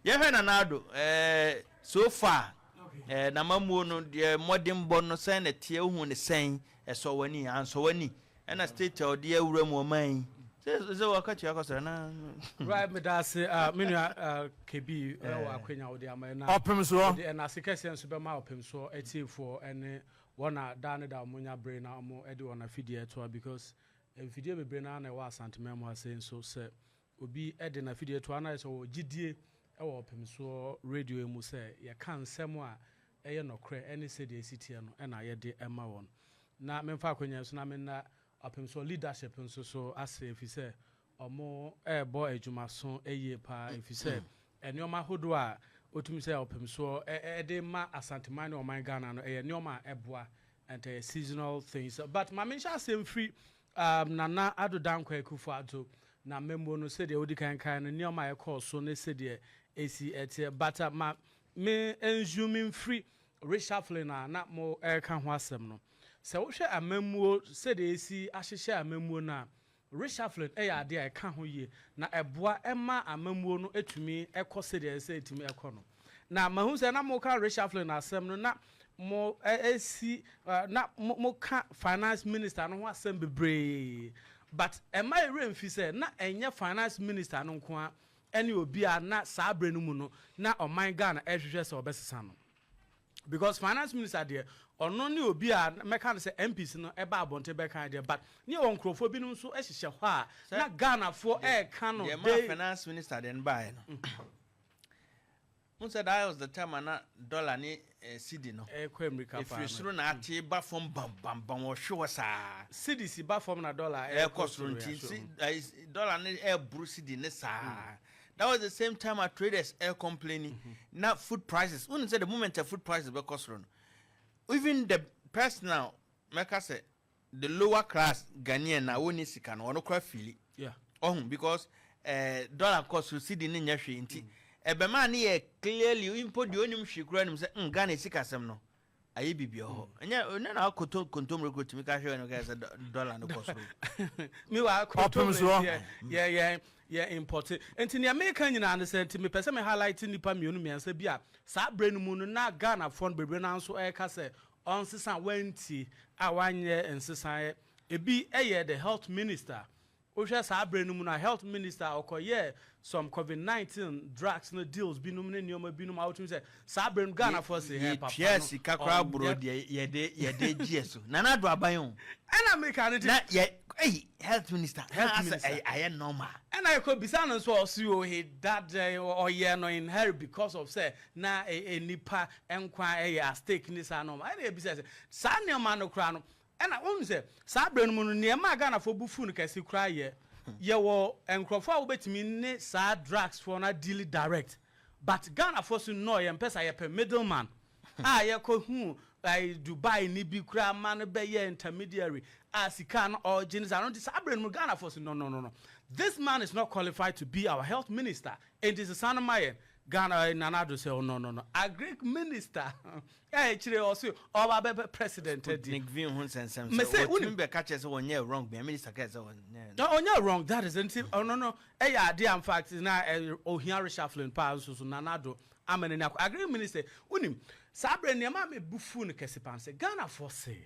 Yɛhwɛ Nana Addo, so far, n'amammuo no, deɛ mmɔdenbɔ no sɛn na ɛteɛ, wohu ne sɛn, ɛsɔ w'ani, ansɔ w'ani, ɛna state a ɔde awura mu ɔman yi, sɛ wɔka tua kɔ soro na. Right, meda ase, me nua Kebi, ɛwɔ akwanya wode ama yɛn na Ɔpem soɔ. Yɛde ɛnase kɛseɛ nso bɛma ɔpem soɔ atiefoɔ ɛne wɔn a daa ne da wɔn nya bere na wɔn de wɔn afidie ɛtoa, because mfidie bebree naa na ɛwɔ Asanteman mu ase nso, sɛ obi de n'afidie toa na ayɛ sɛ ɔwɔ gyidie wɔ ɔpem soɔ radio yi mu sɛ yɛka nsɛm a ɛyɛ nɔkorɛ ne sɛdeɛ ɛsi teɛ no na yɛde ma wɔn. Na memfa akwanya yi so na menna ɔpem soɔ leadership nso so ase, ɛfiri sɛ wɔn rebɔ adwumaso yie paa, ɛfiri sɛ nneɛma ahodoɔ a wotumi sɛ ɔpem soɔ de ma Asanteman ne ɔman Ghana no, ɛyɛ nneɛma a ɛboa and ɛyɛ seasonal things. But ma menhyɛ aseɛ mfiri Nana Addo Dankwa Akufo-Addo na mmɛmmuo no, sɛdeɛ wodi kan kan no, nneɛma a ɛkɔɔ so ne sɛdeɛ ɛsi ɛteɛ. But ma me nzoom mfiri reshuffling a na mo ɛreka ho asɛm no. Sɛ wohwɛ amammuo sɛdeɛ ɛsi ahyehyɛ amammuo no a, reshuffling ɛyɛ adeɛ a ɛka ho yie na ɛboa ɛma amammuo no ɛtumi ɛkɔ sɛdeɛ ɛsɛ ɛtumi ɛkɔ no. Na mahu sɛ na moka reshuffling asɛm no na mo ɛsi na mo ka finance minister no ho asɛm bebree, but ɛma ɛwerɛ mfi sɛ na ɛnyɛ finance minister no nko a ɛne obi a na saa berɛ no mu no na ɔman Ghana ɛhwehwɛ sɛ ɔbɛsesa no, because finance minister deɛ, ɔno ne obi a mɛka no sɛ MPs no ɛba abɔnten bɛka deɛ, but ne yɛwɔ nkurɔfoɔ binom nso hyehyɛ hɔ a na Ghanafoɔ ɛɛka no. Deɛ ma finance minister deɛ no baeɛ no, mo sɛ that was the time a na dollar ne cedi no ɛkɔ Amerika paa. Ɛfiri soro na ate ba fam bambambam, wɔhwe hɔ saa. Cedi si ba fam na dollar ɛkɔ soro, nti dollar ne ɛboro cedi ne saa. That was the same time a traders ɛ complaining na food prices, wonim sɛ the moment a food prices bɛkɔ soro no, even the personal, mɛka sɛ the lower class Ghanaian na wɔnni sika no, ɔno kora feel ɔhu, because dollar kɔ soro, cedi ne nyɛ hwee, nti ɛbɛma ne yɛ clearly mpo deɛ onim hwee koraa nim sɛ Ghana sika asɛm no ayɛ biribi wɔ hɔ. Ɛnyɛ ɛnyɛ na akɔtɔ kontomire kɔ tumi ka hwɛ no ka sɛ dollar no kɔ soro. Mewa. Ɔpem soɔ. Yɛ import, nti nea meka nyinaa no sɛ, nti mepɛ sɛ me highlight nipa mmienu mmiɛnsa bi a saa berɛ no mu no na Ghanafoɔ no bebree no nso ɛreka sɛ ɔnsesa, wantie a wanyɛ nsesaeɛ. Ebi ɛyɛ the health minister. Wohwɛ saa berɛ no mu no a, health minister ɔkɔyɛɛ some COVID-19 drugs no deals binom ne nneɛma binom a wotumi sɛ saa berɛ no Ghanafoɔ se hɛ papa yɛtua no sika koraa boro ɔnyɛ deɛ yɛde gyeɛ so, Nana Addo aban o. Ɛna meka no nti na yɛ ɛyi health minister Health na asɛ minister. ɛyɛ ayɛ normal. Ɛna ɛkɔ bisa no nso, ɔsi o he that ɔyɛ no in hurry because of sɛ na nipa nkwa ɛyɛ at stake ne saa nneɛma. Ɛna ebisa sɛ saa nneɛma no koraa no, ɛna wɔn sɛ saa abirɛ no mu no, nneɛma a Ghanafoɔ bu fu no kɛse koraa yɛ, yɛwɔ nkurɔfoɔ a wobɛtumi ne saa drugs foɔ no deal direct, but Ghanafoɔ so no, yɛn mpɛ sɛ yɛpɛ middleman a yɛkɔ hu Dubai ni bi koraa ma no bɛyɛ intermediary a sika no ɔgye ne saa no. Nti saa abirɛ no mu, Ghanafoɔ so, No, this man is not qualified to be our health minister," nti sesa no ma yɛn. Ghana Nana Addo sɛ, oh, no, agric minister ɛ kyerɛ ɔso ɔba bɛbɛ president adi. Sputnik V ho nsɛnsɛm Me sɛ say, wɔtumi bɛka kyerɛ sɛ wɔnyɛ wrong bia minister ka sɛ wɔnyɛ Na ɔnyɛ wrong, that is, nti ɔno no ɛyɛ adeɛ a in fact na ohia reshuffling paa nso so. Nana Addo ama n'ani akɔ agric minister. Wonim saa abirɛ nneɛma a mebu fu no kɛse paa sɛ Ghanafoɔ se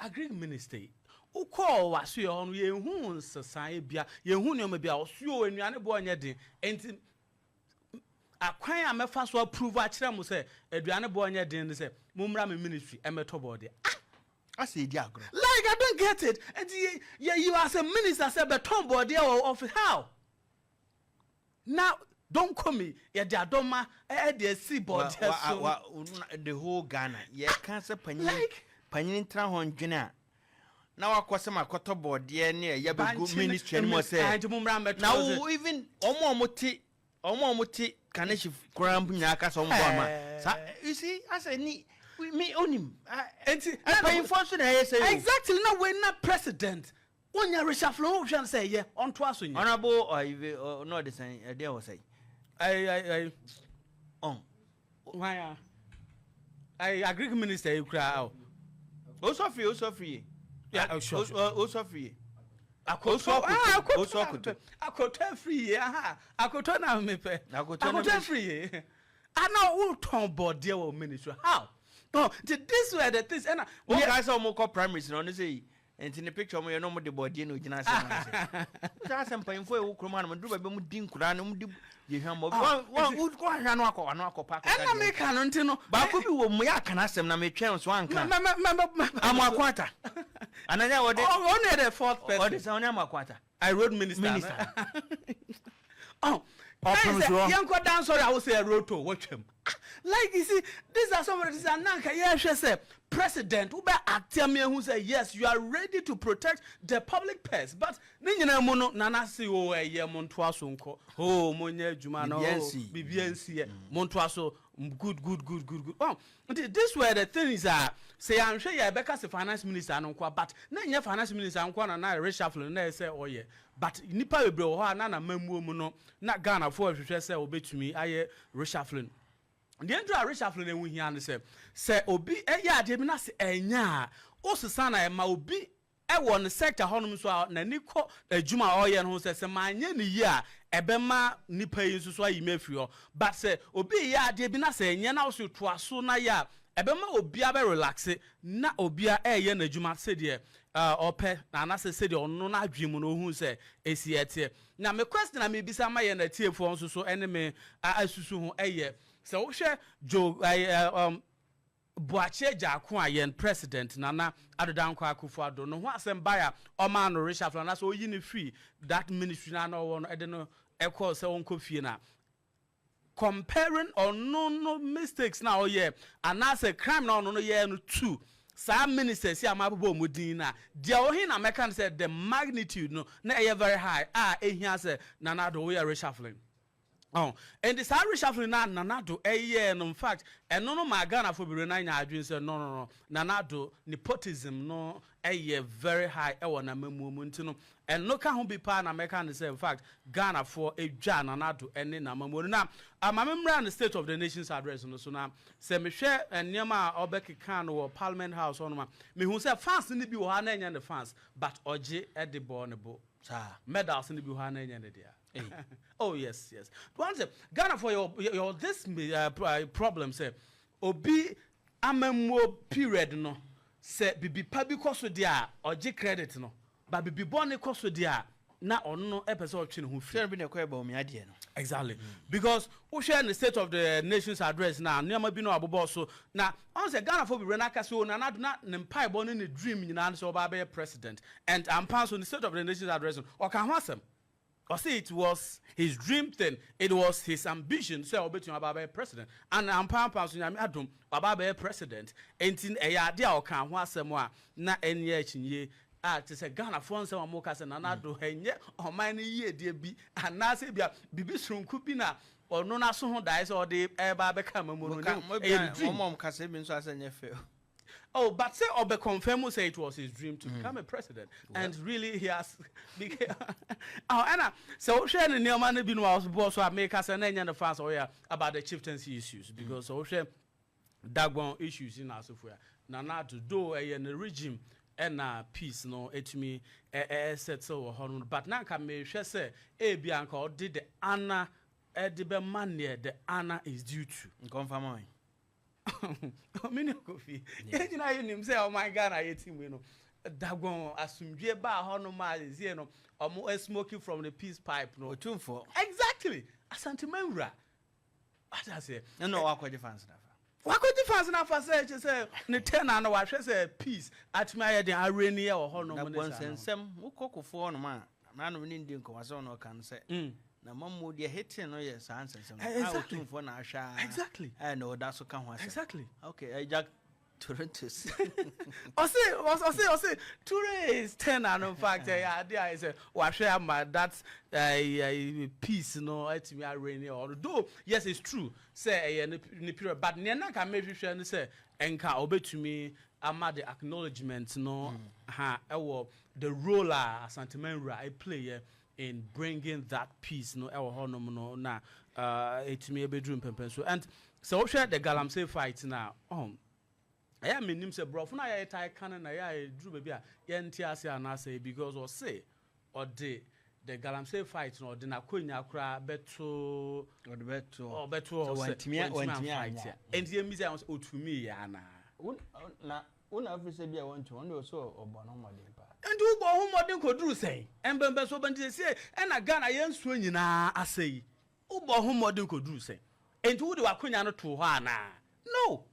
agric minister yi wokɔɔ waso yɛ hɔ no, yɛnhu nsesaeɛ bia, yɛnhu nneɛma bi a ɔso anuane boɔ nyɛ den, nti akwan a mɛfa so approve akyerɛ mo sɛ aduane boɔ nyɛ den ne sɛ mommra me ministry ɛmɛtɔ bɔɔdeɛ. Ah! Asɛ ɛdi agorɔ. Like, I don't get it. Nti yɛ you as a minister sɛ bɛtɔn bɔɔdeɛ wɔ office, how? Now don't call me, yɛde adɔma ɛde asi bɔɔdeɛ so. The whole Ghana yɛka sɛ panyin Like panyin tena hɔ ndwene a na wakɔ sɛ makɔtɔ bɔɔdeɛ ne ɛyɛ bɛgu Bankye ministry anim hɔ ah, sɛ nti mommra mmɛtɔ na sɛ- wo even ɔmo a ɔmo te Kaneshie koraa mpo nyinaa ka sɛ ɔmo bɔ ama saa. You see, asɛ ni mi onim nti mpanyinfoɔ nso na ɛyɛ sɛ o. Exactly, na wei na president wonya reshuffle, wohwɛ no sɛ ɛyɛ ɔntoa so nyɛ. Honourable ɔyive ɔno ɔde sɛn ɛdeɛ wɔ sɛn ɛy ɛy ɛy ɔn hwan a ɛy agric minister yi koraa o. Osɔfiri, osɔfiri ye. Yeah, oh, sure. Osɔfiri ye. Akoto. Osu akoto. Ah, akoto. Osu Na akoto. mepɛ. Akoto afiri yie aha, akoto na mepɛ. Akoto na akoto afiri yie ana wotɔn bɔdeɛ wɔ ministry how? No, nti this were the things ɛna Wokae sɛ ɔmokɔ primaries na ɔno sɛ yi nti ne picture ɔmo yɛ na ɔmo de bɔdeɛ na ogyina asɛm ase saa sɛ mpanyimfoɔ a ɛwɔ kurom hanom duru baabi ɔmo di nkoraa no, ɔmo di yɛ hwammɔ. Ah, Woahwɛ no akɔ ano akɔ pa akɔka ɛna deɛ. Meka no nti no Baako bi wɔ mu yɛ aka n'asɛm na metwɛn so anka mɛ Amoako Ata ananya wɔde ɔno yɛ the fourth person. Ɔde sɛ ɔne Amoako Ata I road minister. Minister. Oh, Ɔpem soɔ. yɛnkɔ dansɔre a wosɛ roto wɔtwam. Like you see, these are some of the things a nanka yɛhwɛ sɛ president wobɛ atea me ehu sɛ yes, you are ready to protect the public purse, but ne nyinaa mu no, Nana se o, ɛyɛ, mo ntoa so nkɔ o, mo nyɛ adwuma no. Biribiara o nsi. Biribiara nsi yɛ, mo ntoa so. Good, good, good, good, good. Oh, nti this were the things a sɛ yɛanhwɛ yɛ ɛbɛka sɛ finance minister no nkoa, but na nyɛ finance minister nkoa na reshuffle no na ɛsɛ ɔyɛ, but nipa bebree wɔ hɔ a na mamuo mu no na Ghanafoɔ hwehwɛ sɛ wɔbɛtumi ayɛ reshuffling. Deɛ nti a reshuffling no ɛho hia no sɛ obi ɛyɛ adeɛ bi na sɛ ɛnya a, wosesa na ɛma obi ɛwɔ ne sector hɔnom nso a n'ani kɔ adwuma a ɔyɛ no ho sɛ maanyɛ ne yie a, ɛbɛma nipa yi nso so ayi me afiri hɔ. But sɛ obi yɛ adeɛ bi na sɛ ɛnyɛ na ɔso toa so na yɛ a, ɛbɛma obia bɛ relax na obia ɛyɛ n'adwuma sɛdeɛ ɔpɛ na anaasɛ sɛdeɛ ɔno n'adwene mu no ohun sɛ esi ɛteɛ. Na me question a mebisa ama yɛn atiefoɔ nso so ɛne me asusu ho ɛyɛ sɛ wohwɛ Joe ɛɛ Boakye Agyarko a yɛn president Nana Addo Dankwa Akufo Addo no ho asɛm bae a ɔmaa no reshuffle anaasɛ ɔyi no firi that ministry na na ɔwɔ no ɛde no ɛkɔ sɛ ɔnkɔ fie, na comparing ɔno no mistakes na ɔyɛ anaasɛ crime na ɔno no yɛ no to saa ministers yi a mabobɔ ɔmo din na deɛ ɔhe na mɛka no sɛ the magnitude no na ɛyɛ very high a ehia sɛ Nana Addo woyɛ reshuffling? Oh, and saa reshuffling na Nana Addo ɛyɛ no, in fact, ɛno no ma Ghanafoɔ bebree na nya adwene sɛ no, Nana Addo nepotism no ɛyɛ very high ɛwɔ n'amamuo mu. Nti no ɛno ka ho bi paa na mɛka no sɛ in fact Ghanafoɔ edwa Nana Addo ɛne n'amamuo no. Na amame mmra no State of the Nations Address no so, na sɛ mehwɛ nneɛma a ɔbɛkeka no wɔ Parliament House hɔnom a, mehu sɛ fans no bi wɔ hɔ a na ɛnyɛ ne fans, but ɔgye ɛde bɔ ne bo. Saa. Medals no bi wɔ hɔ a na ɛnyɛ ne dea. Oh yes. One sɛ Ghana for your this problem sɛ obi amamuo period no, sɛ bibi pa bi kɔ so deɛ a, ɔgye credit no, ba bibi bɔne kɔ so deɛ a, na ɔno no ɛpɛ sɛ ɔtwe ne ho firi. Sɛ bi na ɛkɔ ɛbɔ omi adeɛ no. Exactly, because wohwɛ ne State of the Nations Address na nneɛma bi na ɔabobɔ so na ɔn sɛ Ghana fo bebree n'aka sɛ o, Nana Addo na ne mpaebɔ ne ne dream nyinaa no sɛ ɔba abɛyɛ president, and ampa so ne State of the Nations Address no ɔka ho asɛm. Ɔsɛ it was his dream thing, it was his ambition sɛ ɔbɛtumi aba abɛyɛ president, and ampa ampa so Nyame adom ɔba abɛyɛ president. Enti ɛyɛ ade a ɔka ho asɛm a na ɛnyɛ akyinye a te sɛ Ghanafoɔ nsɛm a moka sɛ Nana Addo ɛnyɛ ɔman no yiedie bi anaasɛ bia biribi soronko bi na ɔno n'aso ho daeɛ sɛ ɔde ɛba abɛka amamu no ɛyɛ ne dream. Wɔn kasa bi nso asɛ nyɛ fɛ. Oh, but say ɔbɛ confirm say it was his dream to become a president, and really he has became. Oh, and so wohwɛ ne nneɛma no bi no a ɔbɔ so a meka sɛ na ɛnyɛ ne fans a ɔyɛ about the chieftaincy issues, because wohwɛ Dagbon issues in asofo a Nana Addo do ɛyɛ ne regime ɛna peace no etumi ɛ ɛ settle wɔ hɔ no, but na nka mehwɛ sɛ ebi anka ɔde the honour ɛde bɛma neɛ the honour is due to. Nkɔnfama wɔn. Mene Kofi, yɛn nyinaa yɛnim sɛ ɔman Ghana yɛ team wei no, Dagbon asomdwe baa hɔ nom a ɛsie no ɔmo smoking from the peace pipe no. Otumfoɔ. Exactly, Asantemanwura wate aseɛ. Ɛna ɔwɔ akɔgye fans nafa. Wakɔgye fans no afa sɛ kyɛ sɛ ne tɛna no wahwɛ sɛ peace atumi ayɛ den awerɛ ni wɔ hɔ nom Na ne saa no. bɔnsɛnsɛm wokɔ kofoɔ nom a nanom ne ndi nkɔmɔ sɛ ɔno ɔka no sɛ na mamu deɛ hete no yɛ saa nsɛnsɛm a Otumfoɔ na ahwɛ a ɛna ɔda so ka ho asɛm. Okay, Jack Torontos. Ɔse Ture is ten, and in fact ɛyɛ ade a sɛ wahwɛ ama that peace no atumi awerɛ ni ɔno. Though yes, it's true sɛ ɛyɛ ne period, but nea na nka mehwehwɛ no sɛ ɛnka ɔbɛtumi ama the acknowledgement no ha ɛwɔ the role a Asantemanwura play yɛ in bringing that peace no ɛwɔ hɔnom no na ɛtumi ɛbɛduru mpɛmpɛn so. And sɛ wohwɛ the galamsey fight na ɛyɛ a menim sɛ borɔfo no a yɛyɛ tae ka no na ɛyɛ a yɛduru baabi a yɛnte ase anaasɛ because ɔse Ɔde the galamsey fight no, ɔde n'akonya koraa bɛto Ɔde bɛto ɔbɛto hɔ sɛ wɔntumi wɔntumi anyɛ. Amfight a, nti yɛn bisa sɛ otumi yɛ anaa? Na wo na afiri sɛ bi a wɔntumi, wɔn de ɔsɛ ɔbɔ no mmɔden paa. Nti wobɔ ho mmɔden kɔduru sɛn? Ɛmbɛmbɛ so ɔbɛnti sɛ ɛna Ghana yɛn nsuo nyinaa asɛ yi, wobɔ ho mmɔden kɔduru sɛn? Nti wode w'akonya no too hɔ anaa? No,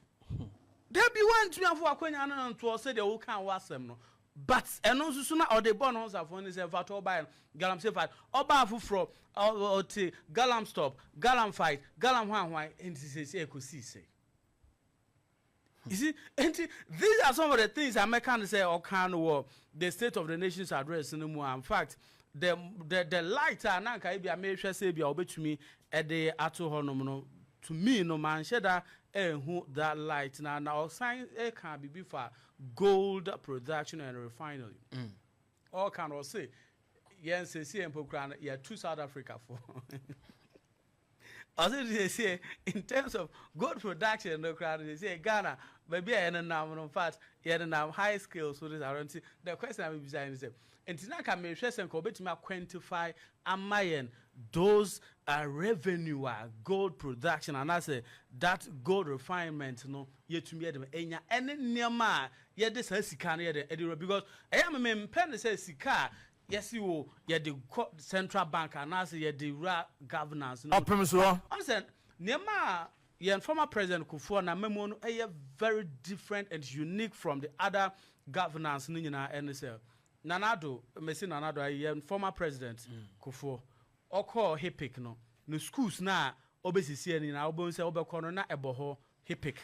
dabi, woantumi afo w'akonya no ntoɔ sɛdeɛ woka wo asɛm no. But ɛno nso so na ɔde bɔ no ho safoɔ ne sɛ mfa ɔbaeɛ no galamsey fight, ɔbaa foforɔ ɔte galam stop, galam fight, galam hwanhwan. Nti sɛ ɛkɔsii sɛ, you see, nti these are some of the things a mɛka no sɛ ɔka no wɔ the State of the Nations Address no mu a, in fact, the light a na nka ebi a mehwɛ sɛ ebi a ɔbɛtumi ɛde ato hɔnom no, to me no, manhyɛ da ɛnhu that light. Na ɔsan ɛka biribi fa gold production and refinery. Ɔka no, ɔse yɛn sɛsie mpo koraa no, yɛtu South Africa fo. Ɔse sɛsie in terms of gold production no koraa no, sɛsie Ghana baabi a yɛnenam no, in fact, yɛnenam high scale so. This around, nti the question a mebisa ne sɛ, nti na nka mehwɛ sɛ nka wɔbɛtumi aquantify ama yɛn those revenue a gold production anaasɛ that gold refinement no yɛtumi yɛde ɛnya, ɛne nneɛma a yɛde saa sika no yɛde ɛde wura, because ɛyɛ ama mempɛ ne sɛ sika a yɛsi wo yɛde kɔ central bank anaasɛ yɛde wura governance no. Ɔpem soɔ. Ɔn sɛ nneɛma a yɛn former President Kufuor na mɛmu no ɛyɛ very different and unique from the other governance no nyinaa. Ɛne sɛ Nana Addo mesi Nana Addo ayi, yɛn former President Kufuor ɔkɔɔ HIPC no no schools na ɔbɛsisi ɛno nyinaa, wobɛhu sɛ wobɛkɔ no na ɛbɔ hɔ HIPC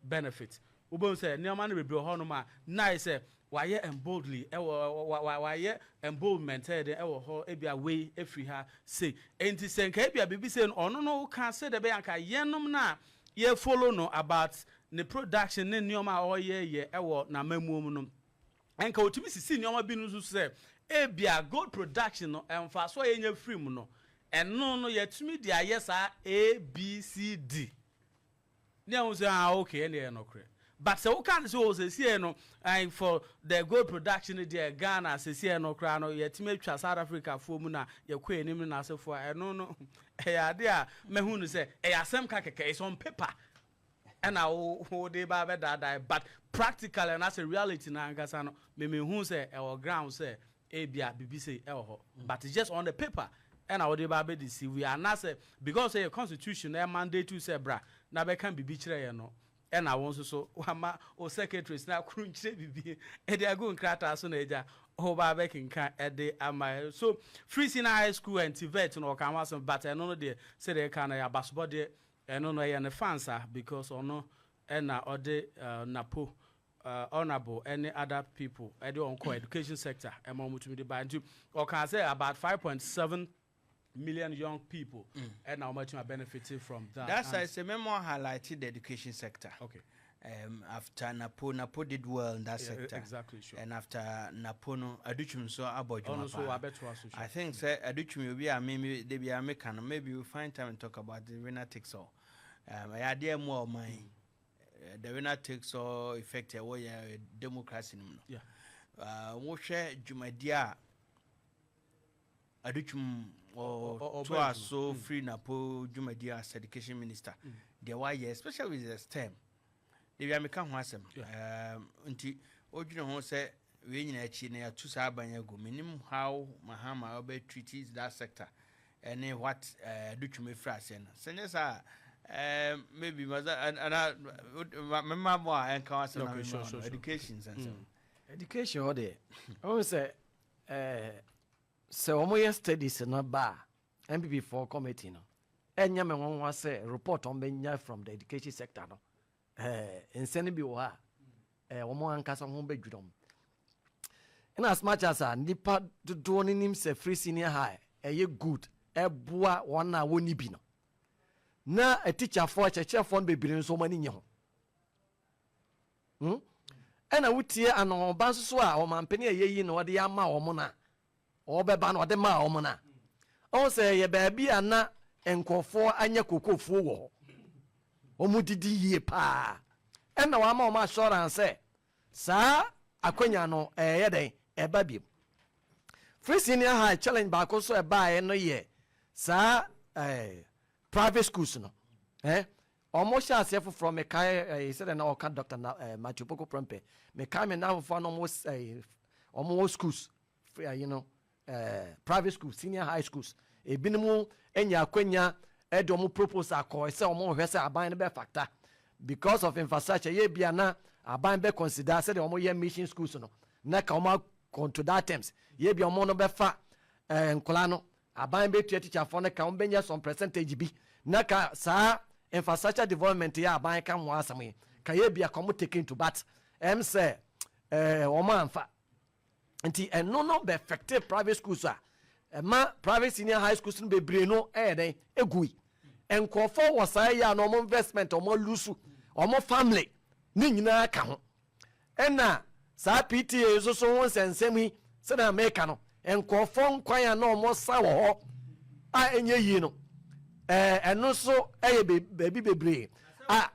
benefit. Wobɛhu sɛ nneɛma no bebree wɔ hɔnom a na ayɛ sɛ wayɛ emboldly ɛwɔ wayɛ emboldment ɛyɛ den ɛwɔ hɔ. Ebi a wei efiri ha se nti sɛ nka ebi a biribi se no, ɔno no ka sɛ de bɛyɛ nka yɛnom na yɛ follow no about ne production ne nneɛma a ɔyɛ yɛ ɛwɔ n'amamuo mu no, nka otumi sisi nneɛma bi no nso sɛ ebia gold production no, ɛnfa so a yɛnya firi mu no, ɛno no yɛtumi de ayɛ saa A, B, C, D ne ɛho sɛ, ah, okay, ɛne ɛyɛ nokorɛ. But sɛ woka no sɛ o sɛsie no for the gold production deɛ, Ghana sɛsie no koraa no yɛtumi atwa South Africa foɔ mu na yɛkɔ anim no n'asefoɔ a, ɛno no ɛyɛ ade a mɛhu no sɛ ɛyɛ asɛm ka kɛkɛ. It's on paper ɛna wo wode ba bɛdaadaa, but practically anaasɛ reality na ankasa no, memehu sɛ ɛwɔ ground sɛ ebia biribi sɛ ɛwɔ hɔ, but it's just on the paper ɛna wode ba bɛde si wi, anaasɛ because ɛyɛ constitution na mandate you sɛ bra na bɛka biribi kyerɛ yɛn no, ɛna wɔn nso so wama o secretaries na akoro nkyerɛ biribi ɛde agu nkrataa so na agya ɔba bɛkenka ɛde ama yɛn. So free senior high school and TVET no, ɔka ho asɛm, but ɛno no deɛ, sɛdeɛ ɛka no yɛ abasobɔdeɛ. Ɛno no ɛyɛ ne fans a, because ɔno ɛna ɔde Napo honourable ɛne other people ɛde wɔn kɔ education sector ɛma wɔn tumi de ba. Nti ɔka sɛ about 5.7 million young people ɛna wɔn atumi benefit from that. That's why I say memo highlighted the education sector. After Napo, Napo did well in that sector. And after Napo no, Adutwum so abɔ Ɔno dwuma nso paa. Wabɛtoa so. I think sɛ Adutwum obi a me de bi a meka no, maybe we find time and talk about the winner takes all. Ɛyɛ adeɛ mu a ɔman the winner takes all effect ɛwɔ yɛ democracy no mu no. Wohwɛ dwumadie a Adutwum ɔbɔ ɔtoa adwuma. So firi Napo dwumadie as education minister deɛ wayɛ, especially with the STEM de bia meka ho asɛm. Nti wodwene ho sɛ wei nyina akyi na yɛato saa aban agu, menim how Mahama ɔbɛ treat that sector ɛne what Adutwum ɛfiri aseɛ no. Sɛ nyɛ saa a, maybe masa ana mema mo a ɛnka ho asɛm na Okay, mema wo no. Education sɛnsɛm. Education hɔ deɛ, ɔhu sɛ sɛ wɔyɛ studies no ba a, NPP foɔ committee no, ɛnyɛ me nwanwa sɛ report wɔn bɛnya from the education sector no, nsɛm bi wɔ hɔ a wɔn ankasa ho bɛdwiri wɔn. Ɛna as much as a nipa dodoɔ no nim sɛ free senior high ɛyɛ good, ɛboa wɔn a wɔnni bi no, na atikyafoɔ, akyerɛkyerɛfoɔ no bebree nso wɔn ani nye ho. Ɛna wotie anɔba nso so a, ɔmampanin a yɛyi na ɔde ama wɔn na ɔbɛba na ɔde maa wɔn na ɔho sɛ yɛ baabi a na nkɔfoɔ anya kokofuo wɔ hɔ, wɔn didi yie paa, ɛna wɔama wɔn assurance sɛ saa akonnwa no ɛyɛ dɛn ɛba biem. Free senior high challenge baako so ɛbaeɛ no yɛ saa private schools no. Ɔmo hyɛ aseɛ foforɔ. Mekae sɛdeɛ na ɔka Dr. na Matthew Poku Prempeh, mekae me namfofoɔ na ɔmo wɔ schools free private schools, senior high schools. Ebinom anya akwanya ɛde ɔmo proposal akɔ sɛ ɔmo hwɛ sɛ aban no bɛ factor because of infrastructure yɛ bia na aban bɛ consider sɛdeɛ ɔmo yɛ mission schools no na ka ɔmo akɔnto that terms yɛ bia ɔmo no bɛfa nkɔla no, aban bɛtua teacherfoɔ no ka, ɔmo bɛnya some percentage bi na ka saa infrastructure development yɛ aban ka ho asɛm yi ka yɛ bia ka ɔmo take into. But sɛ ɔmo amfa, nti ɛno no bɛ affect private schools a ɛma private senior high schools no bebree no ɛyɛ dɛn egui. Nkurɔfoɔ wɔ saa yɛ a na ɔmo investment, ɔmo lose, ɔmo family ne nyinaa ka ho. Ɛna saa PTA nso so ho nsɛnsɛm yi, sɛdeɛ meka no, nkurɔfoɔ nkwan a na ɔmo sa wɔ hɔ a ɛnyɛ yie no, ɛno nso ɛyɛ baabi bebree a.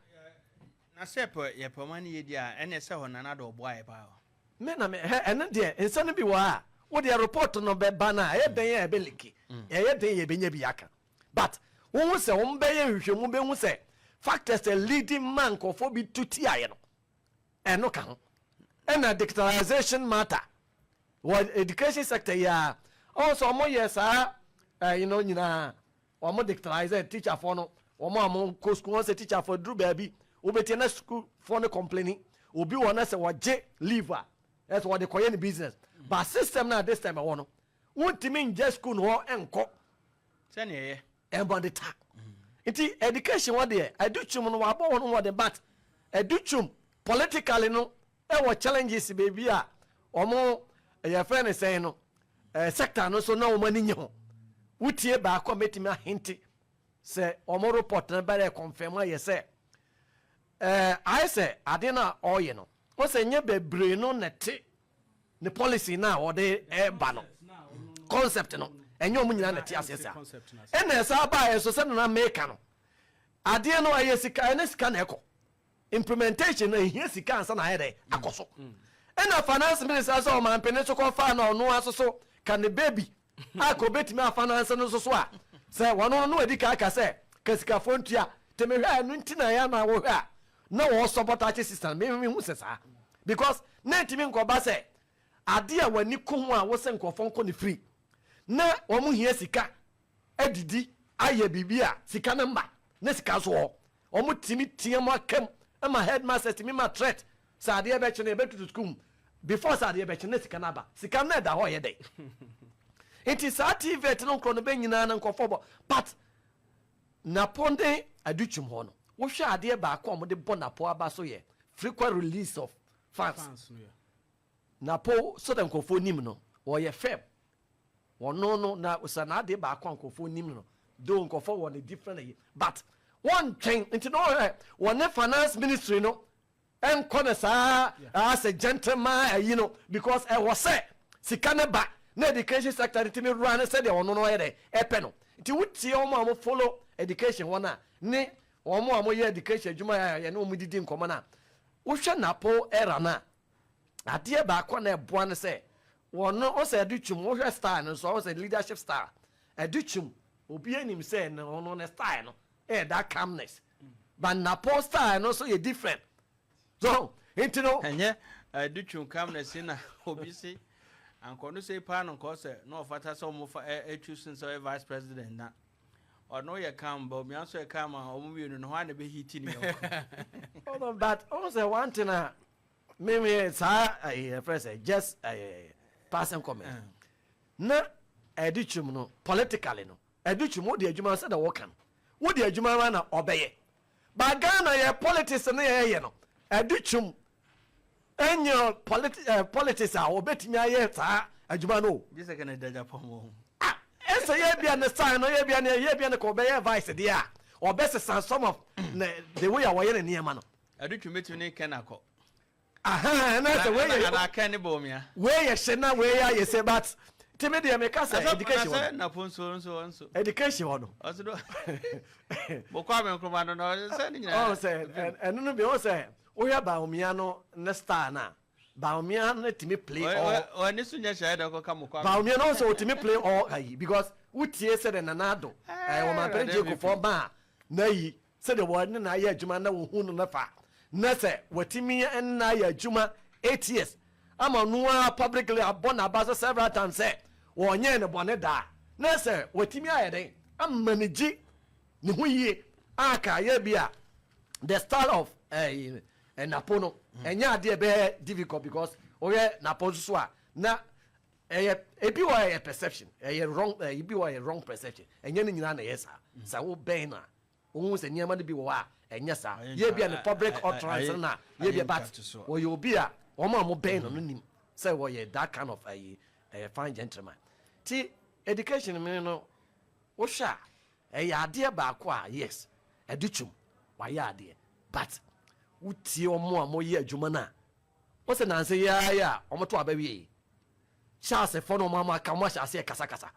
Na sɛ pɛ yɛpɛ ɔma no yɛdi a, ɛne sɛ hɔ Nana de ɔboa yɛ paa. Me na me hɛ, ɛno deɛ, nsɛm no bi wɔ a wodeɛ report no bɛba no a, ɛyɛ den yɛ ɛbɛ leak, ɛyɛ den yɛ ɛbɛnya bi aka. But wohu sɛ wɔn bɛyɛ nhwehwɛmu bɛhu sɛ factors a leading man nkɔfoɔ bi tu tiaeɛ no, ɛno ka ho. Ɛna digitalization matter wɔ education sector yi a ɔwɔ sɛ ɔmo yɛ saa ɛyi no nyinaa, ɔmo digitalize teacherfoɔ no, ɔmo a ɔmo kɔ school wɔn sɛ teacherfoɔ duru baabi wobɛtie na schoolfoɔ no complaining. Obi wɔ no sɛ wɔgye leave a, ɛsɛ wɔde kɔyɛ ne business, but system na this time ɛwɔ no, wontumi ngye school no hɔ ɛnkɔ. Sɛneɛ ɛyɛ. Ɛbɔde ta. Nti education wɔ deɛ, Adutwum no wabɔ wɔn wɔde, but Adutwum politically no ɛwɔ challenges beebi a wɔn yɛfrɛ ne sɛn no sector no so na wɔn ani nye ho. Wotie baako a mɛtumi ahente sɛ wɔn report no bɛrɛ confirm ayɛ sɛ ayɛ sɛ ade no a ɔreyɛ no, wɔn sɛ nye bebree no na te ne policy na wɔde ɛɛba no, concept no, ɛnyɛ wɔn nyinaa na te aseɛ saa. Ɛna ɛsa baayɛ so sɛ nana meka no, adeɛ no ɛyɛ sika, ɛne sika na ɛkɔ implementation no, ehia sika ansa na ayɛ dɛ akɔ so. Ɛna finance minister sɛ ɔmampene so kɔfa na ɔno aso so ka ne baby a ka obetumi afa finance no nso so a sɛ wɔn no adi ka aka sɛ ka sikafoɔ ntua tɛmɛhwɛ a, ɛno nti na ɛyɛ na wɔhwɛ a na wɔn sabotage system. Mímí hu sɛ saa because na ntumi nkɔba sɛ adeɛ a w'ani ko ho a wɔsɛ nkurɔfoɔ nkɔ ne free na wɔn hia sika adidi ayɛ biribi a sika no mba na sika nso wɔ wɔn tumi tia mu akam ama headmaster tumi ma threat sɛ adeɛ bɛkye no yɛbɛtutu sukuu mu before sɛ adeɛ bɛkye no sika no aba. Sika no ɛda hɔ yɛ dɛ. Nti saa TVET no nkorɔ no bɛ nyinaa no nkɔfɔ bɔ. But Napo ne Adutwum hɔ no, wohwɛ adeɛ baako a wɔde bɔ Napo aba so yɛ frequent release of funds. Funds no yɛ. Napo so de nkurɔfoɔ nim no, wɔyɛ firm. Wɔno no na sɛ n'adeɛ baako a nkurɔfoɔ nim no do, nkurɔfoɔ wɔ ne different ayi, but wɔntwɛn. Nti na ɔhwɛ wɔne finance ministry no ɛnkɔ no saa asɛ gentleman ayi no because ɛwɔ sɛ sika ne ba na education sector no tumi wura no sɛdeɛ ɔno no ɔyɛ dɛ ɛpɛ no. Nti wotie wɔn a wɔn follow education wɔn a ne wɔn a wɔyɛ education adwuma a yɛne wɔn didi nkɔmɔ no a, wohwɛ Napo era no a, adeɛ baako na ɛboa no sɛ wɔn ɔsɛ Adutwum. Wohwɛ style no nso, ɔsɛ leadership style Adutwum, obi anim sɛ ne ɔno ne style no ɛyɛ that calmness, but Napo style no nso yɛ different so nti no. Ɛnyɛ Adutwum calmness na obi se ankɔ no sɛ paa no nkɔ sɛ na ɔfata sɛ ɔmo fa ɛtwi so sɛ ɔyɛ vice president na ɔno yɛ calm ba omi nso yɛ calm a, ɔmo mmienu no hɔ a na ɛbɛhiti ne yɔnko. Hold on, but ɔmo sɛ one thing a mímí saa ɛyɛ fɛ sɛ just ɛyɛ passing comment na Adutwum no, politically no, Adutwum wo de adwuma sɛ de wɔka no, wo de adwuma ma na ɔbɛyɛ, but Ghana yɛ politics no yɛyɛ no, Adutwum ɛnyɛ politics a ɔbɛtumi ayɛ saa adwuma no o. Gye sɛ kɛnɛ dagya pɔn wɔ ho. Ah, ɛsɛ yɛ bia ne style no yɛ bia ne yɛ bia ne ka ɔbɛyɛ vice deɛ a, ɔbɛsesa some of ne the way a wɔyɛ ne nneɛma no. Adutwum bɛtumi ne Ken akɔ. Ahan, na sɛ wei yɛ anaa Ken ne Bawumia. Wei yɛ hyɛ na wei yɛ ayɛ sɛ, but tèmi deɛ meka sɛ education hɔ sɛ no Napo nso education hɔ no. Ɔso do bɔkɔ ame Nkrumah no na ɔsɛ ne nyinaa. Ɔn sɛ ɛno no bi ɔn sɛ wohwɛ Bawumia no ne style na Bawumia no tumi play all. Ɔne so nyɛ hyɛ dɛ kɔka mo kɔ. Bawumia no nso otumi play all ayi, because wotie sɛ de Nana Addo wɔn mampɛrɛ gye Kufuor ba a, na yi sɛdeɛ wɔne na ayɛ adwuma na wɔhu no nafa na sɛ wɔtumi nna ayɛ adwuma 8 years ama no a publicly abɔ n'aba so several times sɛ wɔnyɛ ne bɔne daa, na sɛ wɔtumi ayɛ den ama ne gye ne ho yie a, ka yɛ bi a the style of Napo no ɛnyɛ adeɛ bɛyɛ difficult, because ɔyɛ Napo nso so a, na ɛyɛ ebi wɔ ɛyɛ perception, ɛyɛ wrong, ebi wɔ ɛyɛ wrong perception. Ɛnyɛ ne nyinaa na ɛyɛ saa. Sɛ wo bɛn na ohun sɛ nneɛma no bi wɔ hɔ a ɛnyɛ saa, yɛ bi a ne public utterance na yɛ bi a, but wɔyɛ obi a wɔn a wɔn bɛn no no nim sɛ wɔyɛ that kind of ɛyɛ fine gentleman. Ti education mi no, wohwɛ a, ɛyɛ adeɛ baako a, yes, Adutwum wayɛ adeɛ, but wotie wɔn a wɔyɛ adwuma no a, wɔsɛ nansi yɛayɛ a wɔn to aba wie Charles fɔ no, wɔn aka wɔn ahyɛ aseɛ kasakasa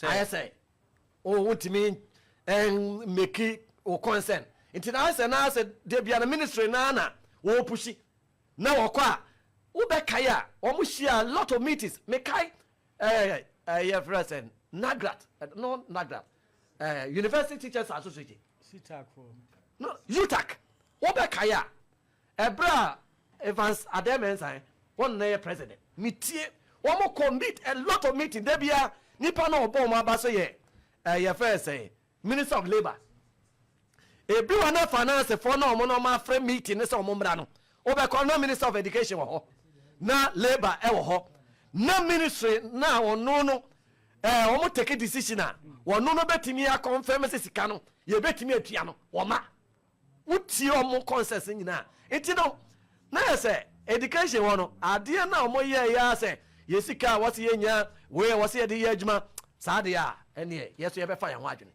ayɛ sɛ o wontumi ɛn make o concern. Nti na ayɛ sɛ na sɛ debia no ministry naa na wɔn push na wɔkɔ a, wobɛkae a, wɔn hyia a lot of meetings. Mekae ɛɛ yɛ frɛ sɛ NAGRAT, no NAGRAT, University Teachers Association. CETAG for. No, UTAC. Wobɛkae a, ɛberɛ a Evans Adɛmɛnsan wɔn na yɛ president, metie wɔn kɔ meet, a lot of meeting. Da bia nipa na ɔbɔ wɔn aba so yɛ yɛfrɛ sɛ Minister of Labour. Ebi wɔ na finance foɔ na wɔn na wɔn afrɛ meeting ne sɛ wɔn mmra no, wobɛkɔ na Minister of Education wɔ hɔ, na labour ɛwɔ hɔ, na ministry na ɔno no wɔn take decision a wɔn no bɛtumi akɔnfɛm sɛ sika no yɛbɛtumi atua no. Wɔn ma wotie ɔmo concerns nyinaa. Nti no na yɛ sɛ education wɔ no adeɛ na ɔmo yɛ yɛ sɛ yɛ sika a wɔsi yɛ nya wei a wɔsi yɛde yɛ adwuma saa adeɛ a, ɛneɛ yɛ so yɛbɛfa yɛn ho adwene.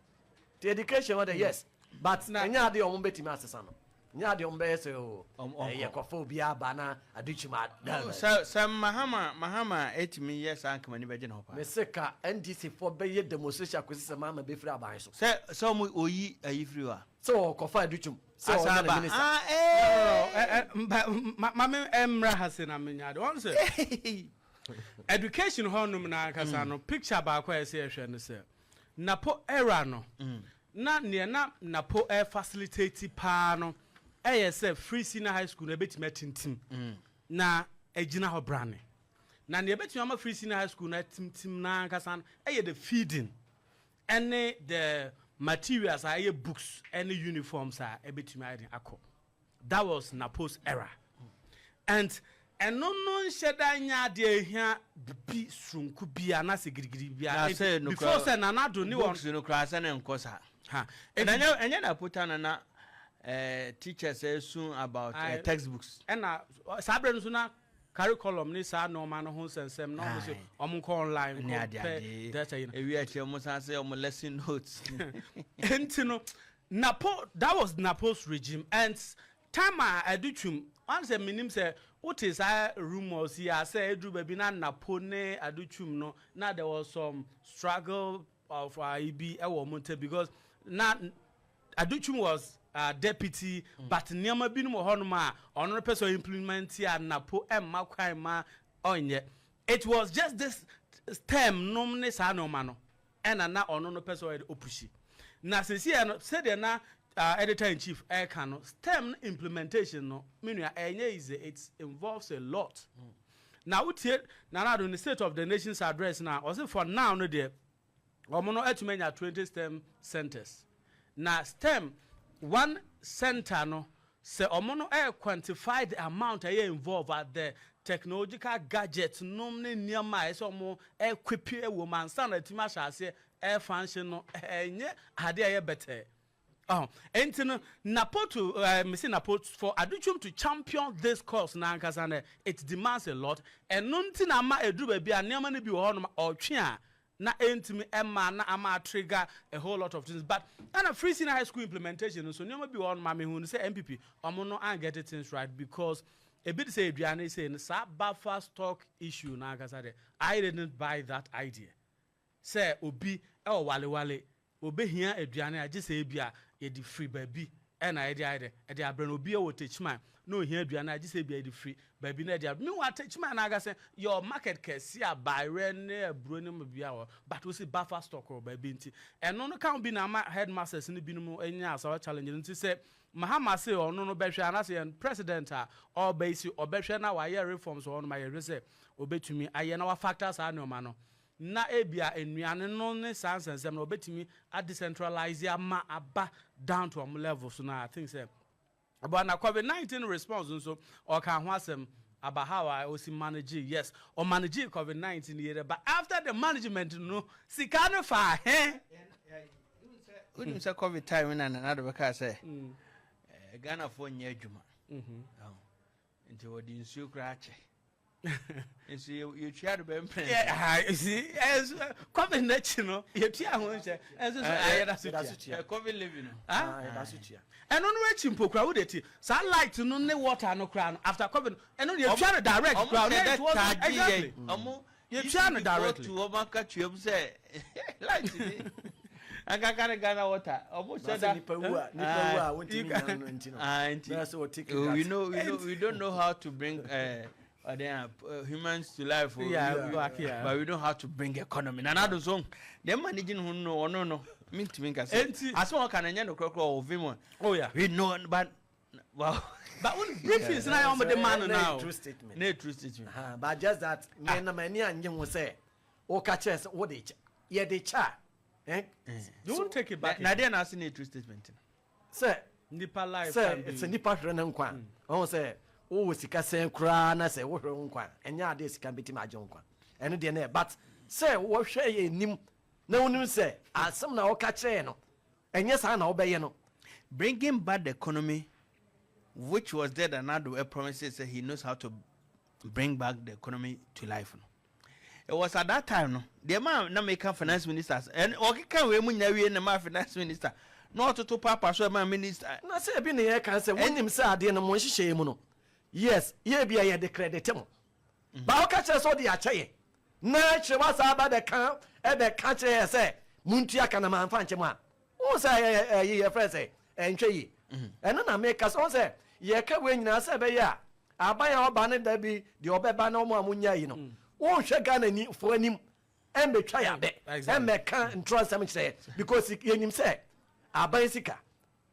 Ti education wɔ de, yes, but ɛnyɛ adeɛ a ɔmo bɛtumi asesa no, nyɛ adeɛ ɔmo bɛyɛ sɛ o ɛyɛ kɔfɔ obi aba na Adutwum a. Sɛ Mahama etumi yɛ saa, nkamani bɛgye ne ho paa. Mese ka NDC foɔ bɛyɛ demonstration akosi sɛ Mahama bɛfiri aban so. Sɛ ɔmo oyi ayi firi hɔ a. Sɛ ɔkɔfa Adutwum sɛ ɔnyɛ ne minister. Maame, mmra ha se na menya de wɔn sɛ education hɔnom na ankasa no, picture baako a ɛsɛ yɛhwɛ no sɛ Napo era no, na nea na Napo ɛ facilitate paa no ɛyɛ sɛ free senior high school no ɛbɛtumi atintim na ɛgyina hɔ brane. Na nea ɛbɛtumi ama free senior high school no atintim na ankasa no ɛyɛ the feeding ɛne the materials a ɛyɛ books ɛne uniforms a ɛbɛtumi ayɛ den akɔ. That was Napo's era, and ɛno no nhyɛ da nya adeɛ ehia bibi soronko bi anaasɛ girigiri bi a before sɛ Nana Addo ne wɔn books no koraa sɛ ne nkɔ saa. Ha. Ɛnyɛ Napo ta no na teachers esun about textbooks. Ɛna saa abirɛ no so na curriculum ne saa nneɛma no ho nsɛnsɛm na wɔn sɛ wɔn nkɔ online nkɔ pɛ data yi. Ewi akyɛ wɔn san sɛ wɔn lesson notes. Nti no Napo, that was Napo's regime, and time a Adutwum wọn sɛ minim sɛ wote saa rumours yi a sɛ eduru baabi na Napo ne Adutwum no na there was some struggle of bi ɛwɔ wɔn ntam, because na Adutwum was deputy, but nneɛma binom wɔ hɔnom a ɔno no pɛ sɛ implement a Napo ɛmma kwan ma ɔnyɛ. It was just this term nom ne saa nneɛma no ɛna na ɔno no pɛ sɛ ɔyɛ de ɔ push. Na sisi yɛ no, sɛdeɛ na editor in chief ɛka no, STEM no implementation no, me nua, ɛnyɛ easy. It involves a lot. Na wotie Nana Addo ne State of the Nations Address na ɔsɛ for now no deɛ, wɔn no atumi anya 20 STEM centers. Na STEM one center no, sɛ ɔmo no ɛyɛ quantify the amount ɛyɛ involve at the technological gadgets nom ne nneɛma a ɛsɛ ɔmo equip ɛwɔ mu ansa na ɛtumi ahyɛ aseɛ ɛyɛ function no, ɛnyɛ adeɛ a ɛyɛ bɛtɛɛ. Oh, nti no Napo to mesi Napo for Adutwum to champion this cause na ankasa no, it demands a lot. Ɛno nti na ama eduru baabi a nneɛma no bi wɔ hɔnom ɔtwe a na ɛntumi ɛma na ama trigger a whole lot of things. But ɛna free senior high school implementation nso, nneɛma bi wɔ hɔnom a mehu no sɛ NPP ɔmo no an get things right, because ebi de sɛ aduane sɛ no, saa buffer stock issue na ankasa de, I didn't buy that idea sɛ obi ɛwɔ walewale obehia aduane a gye sɛ ebi a yɛde firi baabi. Ɛna yɛde ayɛ dɛ ɛde abrɛ no. Obi wɔ Techiman na ohia aduane a, gye sɛ ebia yɛde firi baabi na ɛde abrɛ. Meanwhile, Techiman no ankasa yɛ market kɛse a bayerɛ ne aburo ne biribiara wɔ, but wosi buffer stock wɔ baabi. Nti ɛno no ka ho bi na ama headmasters no binom anya saa challenge no. Nti sɛ Mahama se ɔno no bɛhwɛ, anaasɛ yɛn president a ɔreba yi se ɔbɛhwɛ na wayɛ reforms wɔ hɔnom a, yɛhwɛ sɛ obɛtumi ayɛ na wafactor saa nneɛma no, na ebia nnuane no ne saa nsɛnsɛm no obɛtumi adecentralize ama aba down to ɔmo level so. Na I think sɛ but na COVID-19 response nso, ɔka ho asɛm about how a osi manage. Yes, ɔmanage COVID-19 yɛ dɛ, but after the management no, sika no fa hɛn. Wonim sɛ COVID time na Nana Addo bɛkaa sɛ Ghanafoɔ nyɛ adwuma. Nti wɔde nsuo koraa akyɛ nso yɛtua de bɛmprɛ. COVID n'akyi no, yɛtua ho nhyɛ ɛnso so ayɛda so Yɛda so tua. tua. COVID levy no. Ah? Ah, yɛda so tua. Ɛno no akyi mpo kora, wode ti saa light no ne water no koraa no, after COVID no, ɛno no yɛtua no direct koraa. Ɔmo Na sɛ it was dɛ exactly ɔmo Yɛtua no directly. Tu ɔmo aka tua mu sɛ light ni ankaka ne Ghana Water ɔmo Na hyɛ sɛ da. nipa wu a wontumi nya no nti no. Ah, nti Na sɛ wɔte we know we know we don't know how to bring humans to life. Oh, back here. But we know how to bring economy. Nana Addo so deɛ mma ne gye ne ho no, ɔno no mentumi nka sɛ asɛm a ɔka no ɛnyɛ nokorɛ korɔ ɔwɔ vim. We know, but well, But when briefings na yɛ ɔmo de ma no now. True statement. Ne true statement. But just that me na m'ani anye ho sɛ woka kyerɛ sɛ wode kyɛ, yɛde kyɛ a, eh? You won't take it back. Na deɛ na ase ne true statement no. Sɛ nipa life can sɛ be sɛ nipa hwere ne nkwa a, ɔho sɛ wowɔ sika sɛn koraa na sɛ wohwere wo nkwa a, ɛnyɛ adeɛ sika bɛtumi agye wo nkwa. Ɛno deɛ no, but sɛ wɔhwɛ yɛ anim na wonim sɛ asɛm na woka kyerɛɛ no, ɛnyɛ saa na wobɛyɛ no. Bringing back the economy which was dead, and Nana promises that he knows how to bring back the economy to life no, it was at that time no deɛ maa na meka finance minister ɛn ɔkeka wei mu nyinaa wie na maa finance minister na ɔtoto paapa so ɛmaa minister. Na sɛ ebi ne yɛka sɛ wonim sɛ adeɛ no mo nhyehyɛeɛ mu no, yes, yɛ bi a yɛde credit mo ba, woka kyerɛ sɛ wode akyɛ yɛ na kyerɛ woasa aba bɛka ɛbɛka kyerɛ yɛ sɛ montua ka na mamfa nkyɛ mu a, wohu sɛ ɛyi yɛfrɛ sɛ ɛntwɛ yie. Ɛno na meka sɛ wohu sɛ yɛka wei nyinaa sɛ ɛbɛyɛ a aban a ɔba ne da bi deɛ ɔbɛba na ɔmo a monya yi no, wonhwɛ Ghana ni foɔ anim ɛmbɛtwa yɛ abɛ ɛmbɛka ntorɔ nsɛm kyerɛ yɛ, because yɛnim sɛ aban sika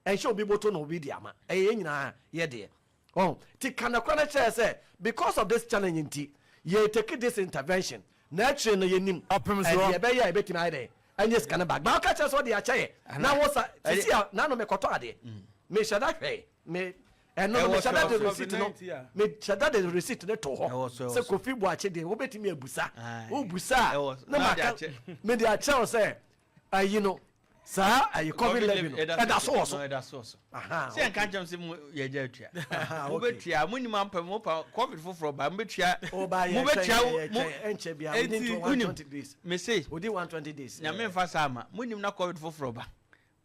ɛnhyɛ obi bɔtɔ na obi di ama, ɛyɛ yɛn nyinaa yɛ deɛ ɔn ti kanakora no kyerɛ sɛ because of this challenge nti yɛ take this intervention, na akyire no yɛnim Ɔpem soɔ. ɛdeɛ ɛbɛyɛ a yɛbɛtumi ayɛ dɛ ɛnyɛ sika no back ba. Ɔka kyerɛ sɛ ɔde akyɛ yɛ na wo sa sisi a nanu mekɔtɔ adeɛ, mehyɛ da hwɛ me ɛno no, Ɛwɔ mehyɛ da so, de ɛwɔ so. receipt no COVID-19 a. mehyɛ da de receipt no to hɔ Ɛwɔ so, ɛwɔ sɛ so. Kofi Buakye deɛ wobɛtumi abusa. Aye. Wobusa a Ɛwɔ so. na Na ɔde maka akyɛ. mede akyerɛ wo sɛ ayi no saa ayi COVID levy no ɛda so wɔ so. No, ɛda so wɔ so. Aha, Sɛ nka nkyɛn sɛ mo yɛgya atua Aha, okay. mobɛtua, monim ampɛ mo pa COVID foforɔ ba, mobɛtua. Ɔba yɛ mobɛtua twɛn mo yɛ twɛn ɛnkyɛ bia Enti, within wonim 120 days. Mese within 120 days. Nyame mfa saa ma monim na COVID foforɔ ba,